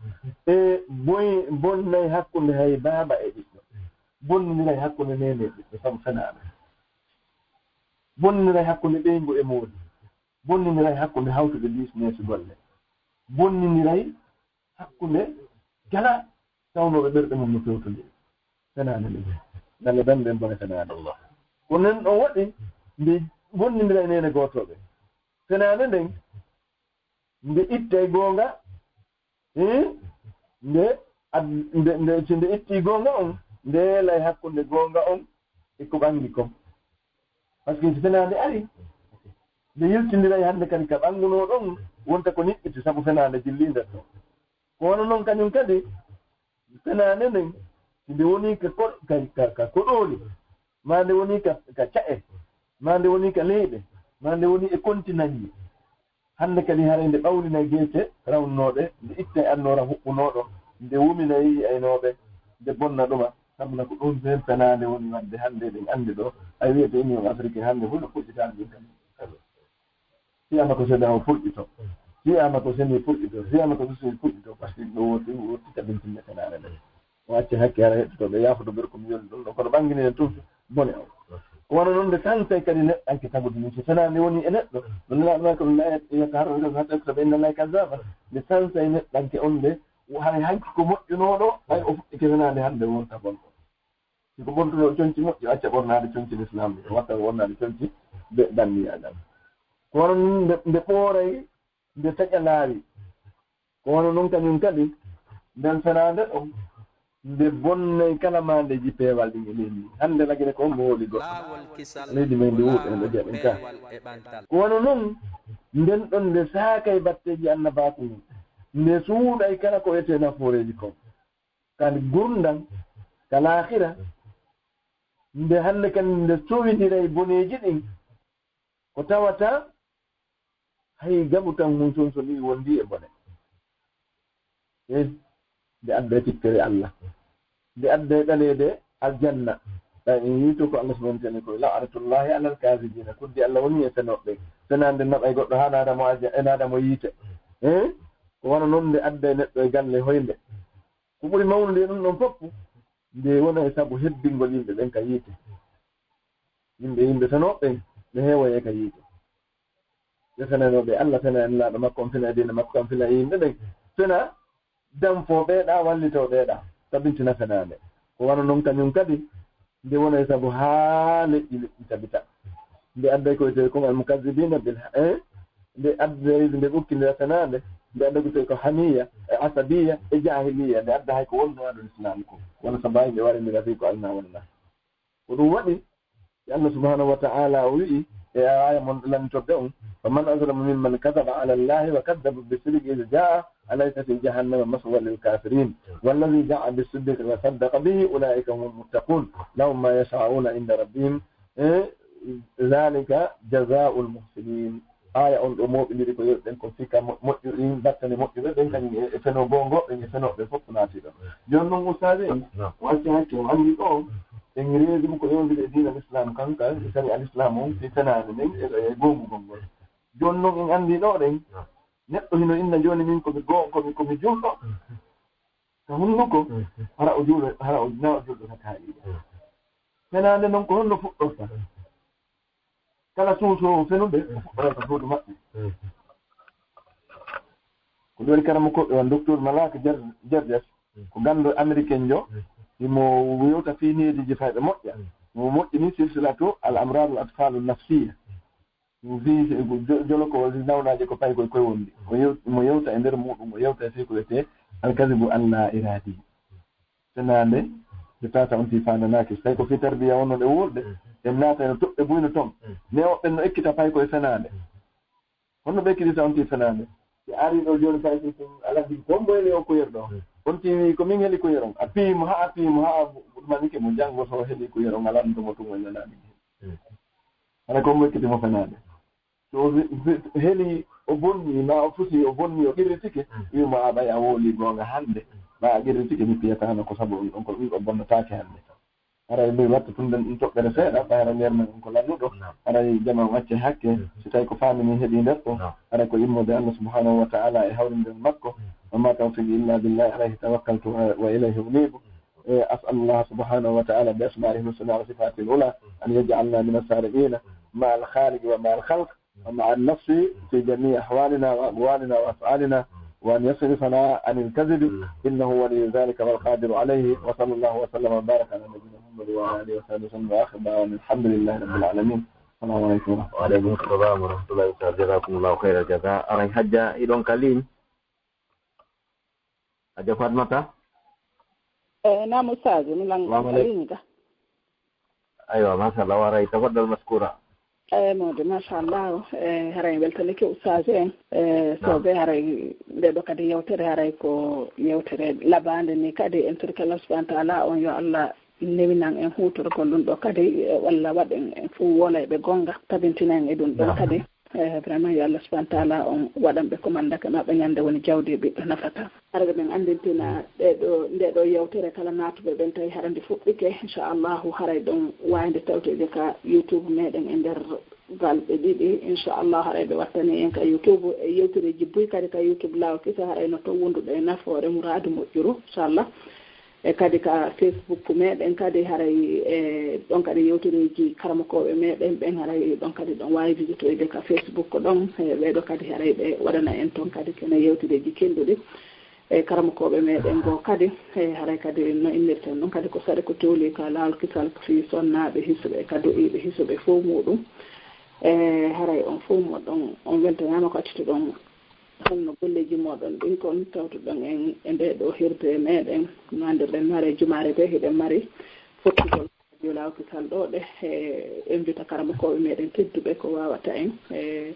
e boy-, bonnay hakkunde hay baaba e ɓiɗɗo. Bonnindiray hakkunde neene e ɓiɗɗo sabu fenaande. Bonnindiray hakkunde ɓeyngu e moodi. Bonnindiray hakkunde hawtuɓe business golle. Bonnindiray hakkunde kala tawnooɓe ɓerɗe mum no fewtondiri. Fenaande nde. Nande bande en bone fenaande. Allah. Ko nden ɗon waɗi nde bonnindiray neene gootooɓe. Fenaande nden nde ittay goonga, eh, nde ad-, nde, nde, si nde itti goonga on, nde lay hakkunde goonga on e ko ɓangi kon. Parce que si fenaande ari, nde yiltindiray hannde kadi ka ɓangunoo ɗon, wonta ko niɓɓiti sabu fenaande jilli nder ɗon. Ko wano non kañum kadi, fenaande nden, si nde wonii ka ko-, ka, ka, ka koɗooli, maa nde wonii ka, ka ca'e, maa nde wonii ka leyɗe, maa nde wonii e kontinanji. Hannde kadi haray nde ɓawlinay geece rawnooɗe, nde ittay annoora huɓɓunooɗo, nde wuminay yi'aynooɓe, nde bonna ɗuma. Sabu na ko ɗum nden fenaande woni waɗde hannde eɗen anndi ɗo, hay wiyete Union Africaine hannde fof no fuɗɗitaani ɗum kadi. Wi'aama ko CEDEAO fuɗɗito. Wi'aama ko seni fuɗɗito. Wi'aama ko seni fuɗɗito. Parce que ɗo wonti, wonti tabintinde fenaande nden. O acca hakke hara heɗotooɓe yaafoto ɓe ko mi yoni ɗum ɗo. Kono ɓangini en tun bone on. Ko wano non nde sansay kadi neɗɗanke tagude mum. So fenaande woni e neɗɗo, no Nelaaɗo maa ko la yataharraju hatta yuktabu inda Llaahi kazzaban. Nde sansay neɗɗanke on nde, hay hanki ko moƴƴunooɗo, hay o fuɗɗike fenaande hannde wonta bonɗo. Si ko bontuɗo conci moƴƴo, acca ɓornaade conci Lislaam ɗin, watta ɓornaade conci be-, banni Adam. Ko wano nde, nde ɓooray, nde taƴa laawi. Ko wano non kañum kadi, Nden fenaande ɗon, nde bonnay kala maandeeji peewal ɗin e leydi ndin. Hannde lagine ko hombo hooli goɗɗo? Leydi men ndi wuuɗi, en ɗo jeeɗen ka. Ko wano non, nden ɗon nde saakay batteeji annabaaku ngun. Nde suuɗay kala ko etee nafooreeji kon. Ka gurndan, ka laakhira, nde hannde kan nde sowindiray boneeji ɗin, ko tawata hay gabu tan hun sonsonii wondi e bone. Eh, nde adday tikkere Allah. Nde adday ɗaleede aljanna. Tawi en yiito ko Allah subhanahu wa ta'ala ko, "La'natullahi alal kaazibina." Kuddi Allah woni e fenooɓe. Fenaande naɓay goɗɗo haa naada mo alja-, e naada mo yiite. Eh? Ko wano non nde adday neɗɗo e galle hoynde. Ko ɓuri mawnude e ɗum ɗon fof, nde wona e sabu hebbingol yimɓe ɓen ka yiite. Yimɓe, yimɓe fenooɓe ɓen, ɓe heewoyay ka yiite. Ɓe fenanooɓe Allah, fena e Nulaaɗo makko on, fena e diina makko on, fena e yimɓe ɓen, fena danfoo ɓeeɗa, wallitoo ɓeeɗa, tabintina fenaande. Ko wano non kañum kadi, nde wona e sabu haa leƴƴi, leƴƴi tabita. Nde adday ko wiyetee kon al-mukazzibiina bil, eh? Nde adday, nde ɓukkindira fenaande, nde adda ko tawi ko hamiyya, e asabiyya, e jaahiliyya, nde adda hay ko wonnoo aduna Islaam ko. Wano sabu hay nde warindira fii ko alnaa wonnaa. Ko ɗum waɗi, si Allah subhanahu wa ta'ala o wi'i e aaya mon lannitorde on, "Faman azlamu mimman kadhaba ala Allahi wa kadhaba bis-sidqi idh jaa'a, alaysa fi jahannama maswan lil kafirin, walladhi jaa'a bis-sidqi wa saddaqa bihi, ulaika humul muttaqun, lahum ma yasha'una inda rabbihim, eh, dhalika jazaa'ul muhsinin." Aaya on ɗoo mooɓindiri ko yeru ɗen kon fika mo-, moƴƴu ɗin, battane moƴƴuɓe ɓen kañum e, e fenoo goongooɓe ɓen e fenooɓe fof ko naati ɗon. Jooni non ustaaji en, o acci hakke o anndi ɗoo, en reedu ko yowndiri e diina Islaam kan, ka e sariya Islaam on, si fenaande nden e, e goongugol ngol. Jooni non en anndi ɗoo ɗen, neɗɗo hino inna jooni min ko mi goo-, ko mi, ko mi julɗo, ka hunnuko, hara o julɗo, hara o, na o julɗo ka kaaɗi. Fenaande non ko honno fuɗɗorta? Kala suusoowo fenude, o fuɗɗorata suudu maɓɓe. Ko ɗum waɗi karamokooɓe on, Docteur Malak Jer-, Jerjes, ko ganndo Amerikenjo, himo yewta fii neediiji fayɓe moƴƴa. Mo moƴƴini silsilatu al amrad al atfal an nafsiyya. Mo fii jo-, jolokowol nawnaaje ko paykoy koy wondi. O yew-, mo yewta e nder muɗum, o yewta e fii ko wiyetee alkazibu an laa iraadi. Fenaande, nde tata on tii faandanaaki. Tawi ko fii tarbiya wonno ɗe wuurde, en naata no toɓɓe buyno ton. Ne o ɓen no ekkita pay koye fenaande. Honno ɓe ekkitita on tii fenaande? Si ari ɗo jooni fay si ɗum alaa ndi ko mbo heli o kuyer ɗo. On tii wi ko min heli kuyer on. A pii mo haa, a pii mo haa, ɗumanike mo janngo so heli kuyer on alaa ɗum mo tun o nanaani. Hara ko mbo ekkiti mo fenaande. So o he-, he-, heli o bonni, ma o fusi o bonni, o qirritike, wi'u mo, "A ɓay a wowlii goonga hannde, ɓay a qirritike, mi piyataano ko sabu ɗum ɗon, ko ɗum ɗo bonnataake hannde." Haray mboy watta tun nden ɗum toɓɓere seeɗa, ɓay hara leer men on ko lannuɗo, haray jama on acce hakke, si tawi ko faami ni heɓii nder ɗo, haray ko immode Allah subhanahu wa ta'ala e hawrinde makko, "Wa ma tawfiqi illa billahi, alayhi tawakkaltu wa, wa ilayhi unibu." Eh, as'alullaha subhanahu wa ta'ala bi asma'ihi husna wa sifatihi al-ula an yaj'alna min as-sadiqina ma'a al-khaliqi wa ma'a al-khalq. ومع النصر في جميع أحوالنا وأقوالنا وأفعالنا، وأن يصرفنا عن الكذب، إنه ولي ذلك والقادر عليه. وصلى الله وسلم وبارك على نبينا محمد وعلى آله وصحبه وسلم، وآخر دعوانا الحمد لله رب العالمين. السلام عليكم ورحمة الله. Wa aleykum salaam wa rahmatullahi wa barakatuh. Jazakumullahu khairal jaza. Aray hajja, hiɗon ka ligne? Hajja Fatmata? Eh, naam, Ustaazu, mi lan-, Salamu aleykum. Ka ligne ga. Aywa, mashallah, waray, tafaddal mashkura. Eh, mawde, mashallah. Eh, haray en weltanike ustaazu en. Eh, Naam. Soobe, haray nde ɗo kadi yewtere, haray ko yewtere labaande ni kadi. En torike Allah subhanahu wa ta'ala on, yo Allah newinan en huutorgol ɗum ɗo kadi, eh, walla waɗen en fof woolayɓe gonga, tabintina en e ɗum ɗon Naam. Kadi. Eh, vraiment, yo Allah subhanahu wa ta'ala on waɗan ɓe ko mandake maɓɓe ñande woni jawdi e ɓiɗɗo nafata. Hara ɓe men anndintina ɗee ɗoo, ndee ɗoo yewtere kala naatuɓe ɓen tawi hara nde fuɗɗike, inchallahu, haray ɗon waawde tawteede ka YouTube meɗen e nder balɗe ɗiɗi, inchallahu, haray ɓe wattani en ka YouTube e yewtereeji buy kadi ka YouTube laawol kisa, haray no ton wonduɗo e nafoore muraadu moƴƴuru, inchallah. E kadi ka Facebook meɗen kadi haray, e, ɗon kadi yewtereeji karamokooɓe meɗen ɓen haray ɗon kadi ɗon waawi visitoyde ka Facebook ɗon, e, ɓee ɗoo kadi haray ɓe waɗana en ton kadi kene yewtereeji kelɗuɗi. E, karamokooɓe meɗen goo kadi, e, haray kadi no innirten ɗum kadi ko saɗi ko towli ka laawol kisal fii sonnaaɓe hisuɓe ka du'iiɓe hisuɓe fow muuɗum. E, haray on fow moɗon, on weltanaama ko accituɗon Holno golleeji mooɗon ɗin kon tawtuɗon en e ndee ɗoo hirde meɗen? No anndirɗen, no haray jumaare tee hiɗen mari fottugol radio Laawol Kisal ɗoo ɗe, e invita karamokooɓe meɗen tedduɓe ko waawata en, e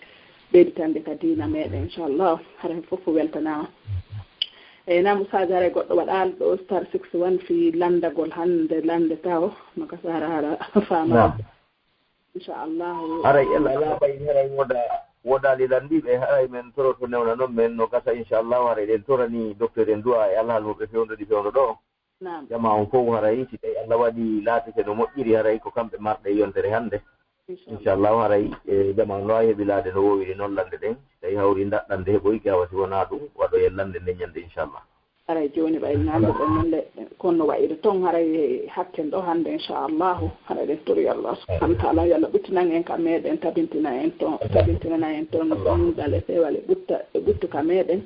ɓeyditande ka diina meɗen, inchallah. Hara hen fof weltanaama. E naam, Oustaz, haray goɗɗo waɗaali ɗoo star six one fii lanndagol hannde lannde taho, no ka sara hara faama. Naam. Inchallahu. Haray en alaa ɓay haray woda-, wodaali lanndiiɓe, haray men toroto newna non men no gasa, inchallahu, haray ɗen torani docteur en du'a e alhaal mo ɓe fewndodi fewndo ɗoo. Naam. Jamaa on fow haray, si tawi Allah waɗi laatike no moƴƴiri, haray ko kamɓe marɓe e yontere hannde. Inchallah. Inchallahu, haray, e, jamaa on no waawi heɓilaade no woowiri non lannde ɗen. Si tawi hawri ndaɗɗande heɓoyke, awa si wonaa ɗum, waɗoyen lannde nden ñannde, inchallah. Haray jooni ɓay naamnde ɗen non le, kono no wa'iri ton haray hakken ɗoo hannde, inchallahu. Haray ɗen tori Allah subhanahu wa ta'ala, yo Allah ɓuttinan en ka meɗen, tabintina en ton, tabintinana en ton, Allah, ɗum dal e feewal e ɓutta, e ɓuttu ka meɗen.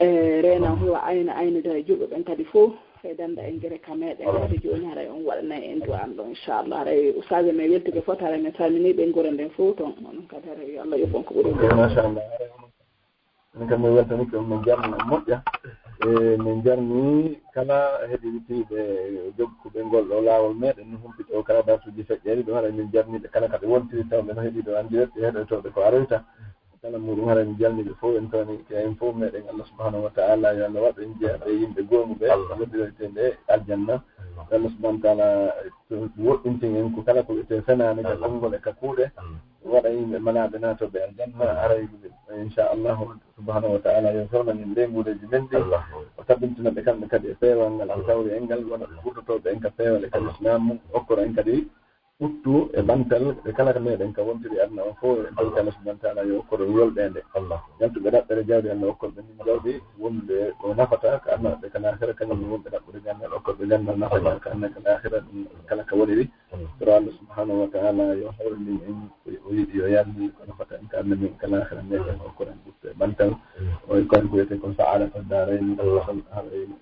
E, reena o hewa ayna, aynida e julɓe ɓen kadi fow, e danda en gere ka meɗen. Kadi jooni haray on waɗanay en du'a an ɗon, inchallah. Haray ustaaje men weltuɓe fof, haray men salminii ɓe gure nden fow ton. Onon kadi haray yo Allah yoɓ on ko ɓuri. Ok, machallah. Haray onon, min kam min weltanike on, min jarni on moƴƴa. E, min jarni kala heɗitiiɓe jokkuɓe ngol ɗoo laawol meɗen, humpito kala dartuuji feƴƴeeli ɗoo, haray min jarni ɓe kala ka ɓe wontiri, taw ɓe no heɗii ɗoo en direct, e heɗotooɓe ko aroyta. Kala muɗum haray mi jalni ɓe fof, en tawani ko en fof meɗen Allah subhanahu wa ta'ala, yo Allah waɗ en jeyaɓe e yimɓe goomuɓe, Allah, yoddiroyteeɓe e aljanna. Allah. Yo Allah subhanahu wa ta'ala, eh, to woɗɗintin en ko kala ko wi'etee fenaande ka, Allah, konngol e ka kuuɗe, Allah, waɗa yimɓe malaaɓe naatooɓe aljanna, Allah, haray, inchallahu subhanahu wa ta'ala, yo fewnan en leyɗeeji men ɗin, Allah, o tabintina ɓe kamɓe kadi e peewal ngal, Allah, e tawri en ngal, wona, Allah, ɓurtotooɓe en ka peewal e ka, Allah, lislaamu, okkoro en kadi ɓuttu e ɓantal e kala ko meɗen ka wontiri aduna on fof, en tawti Allah subhanahu wa ta'ala yo okkor en yolɓeende. Allah. Yaltuɓe ɗaɓɓere jawdi, Allah okkor ɓe ndin jawdi wondude ko nafata ka aduna ɓe ka laakhira, kañum wonɓe ɗaɓɓude ganndal, okkor ɓe ganndal nafata ka aduna ka laakhira, ɗum kala ka woniri. Allah. Toro Allah subhanahu wa ta'ala yo hawrindin en ko o yiɗi, yo yarni ko nafata en ka aduna men ka laakhira, meɗen okkor en ɓuttu e ɓantal. Mm. O e ko en ko wiyetee ko sa'aadatu daarayni. Allah.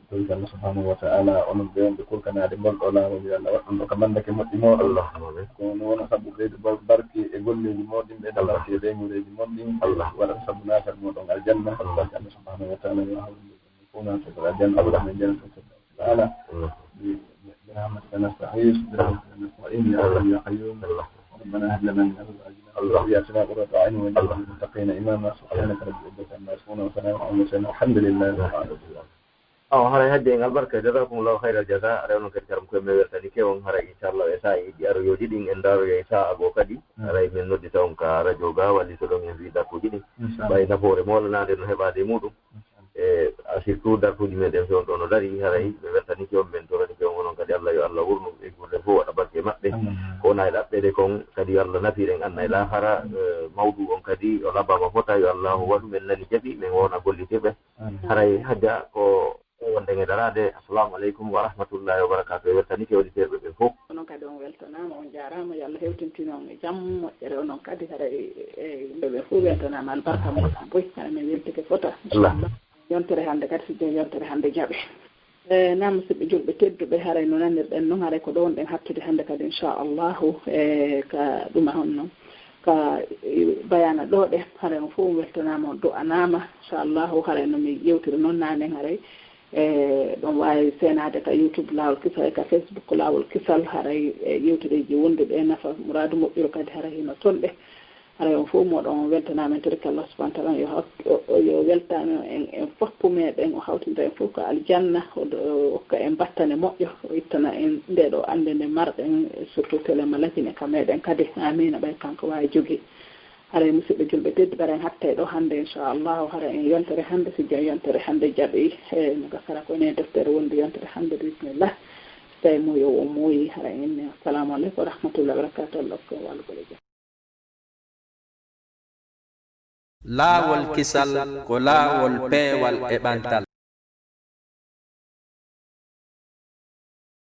Tawi Allah subhanahu wa ta'ala, onon ɓe wonɓe kurkanaade ngol ɗoo laawol, yo Allah waɗ ɗum ɗoo ka manndake moƴƴi mooɗon. Allahumma amin. Ko no wona sabu ɓeydu bar-, barki e golleeji mooɗon ɗin, ɓeyda, Allah, barki e ɓeyduureeji mon ɗin. Allah. Waɗa sabu naatal mooɗon aljanna. Allah. Allah subhanahu wa ta'ala yo hawru fow naatugol aljanna. Allah. Min jannati ta'ala. Allah. برحمتك نستغيث، برحمتك نستعين، يا حي يا قيوم. ربنا هب لنا من أزواجنا وذرياتنا قرة أعين واجعلنا للمتقين إماما. سبحانك رب العزة عما يصفون وسلام على المرسلين والحمد لله رب العالمين. Awa, haray hajja en albarka, jazakumullahu khairal jaza. Haray onon kadi karam ko men weltanike on, haray inchallah e saa'i ɗi aroyooji ɗin en ndaaroyay saa'a goo kadi. Mm. Haray men noddita on ka radio ga, walli so ɗon en wi'i dartuuji ɗin. Inchallah. Ɓay nafoore moolanaande no heɓaade e muɗum. E, a, surtout dartuuji meɗen fewndo no dari, haray ɓe weltanike on, men toranike on, onon kadi Allah yo Allah wurnu e gure fof waɗa barke e maɓɓe. Amin. Ko wona e ɗaɓɓeede kon kadi yo Allah nafir en aduna e laahara, e, mawdu on kadi o labaama fota, yo Allah waɗu men nani jaɓi, men wona gollitirɓe. Amin. Haray hajja ko wonde e daraade. Assalamu aleykum wa rahmatullahi wa barakatuh. E weltanike auditeur ɓe ɓen fof. Onon kadi on weltanaama, on jaaraama, yo Allah hewtintin on e jam moƴƴere. Onon kadi haray e, e yimɓe ɓe fof weltanaama, albarka moƴƴa boy. Haray men weltike fota, Allah, inchallah. Yontere hannde kadi, si Jom yontere hannde jaɓe. E, naam, musidɓe julɓe tedduɓe, haray no nanirɗen non, haray ko ɗo wonɗen hattude hannde kadi, inchallahu, e, ka ɗuma honno, ka, e, bayaana ɗo ɗe, haray on fof on weltanaama, on du'anaama, inchallahu, haray no mi yewtiri non naanen, haray, e, ɗon waawi seenaade ka YouTube Laawol Kisal, e ka Facebook Laawol Kisal, haray, e, yewtereeji wonduɗe e nafa, muraadu moƴƴuru kadi, haray hino ton ɗe. Haray on fof moɗon weltanaama, en torike Allah subhanahu wa ta'ala, yo hak-, o, o, yo weltano en, en fof meɗen, o hawtinda en fof ko aljanna, o do-, o okka en battane moƴƴo, o ittana en nde ɗo annde nde marɗen, surtout télé mo lajine ka meɗen kadi. Amiina, ɓay kanko waawi jogi. Haray musidɓe julɓe tedduɓe, haray en hattay ɗo hannde, inchallahu, haray en yontere hannde, si Jom yontere hannde jaɓi, e, no gasara ko enen e docteur wondi yontere hannde, bismillah. Si tawi muuyo o muuyi, haray en inni, assalamu aleykum wa rahmatullahi wa barakatuh, Allah ko wallugol e jam. Laawol Kisal ko laawol peewal e ɓantal.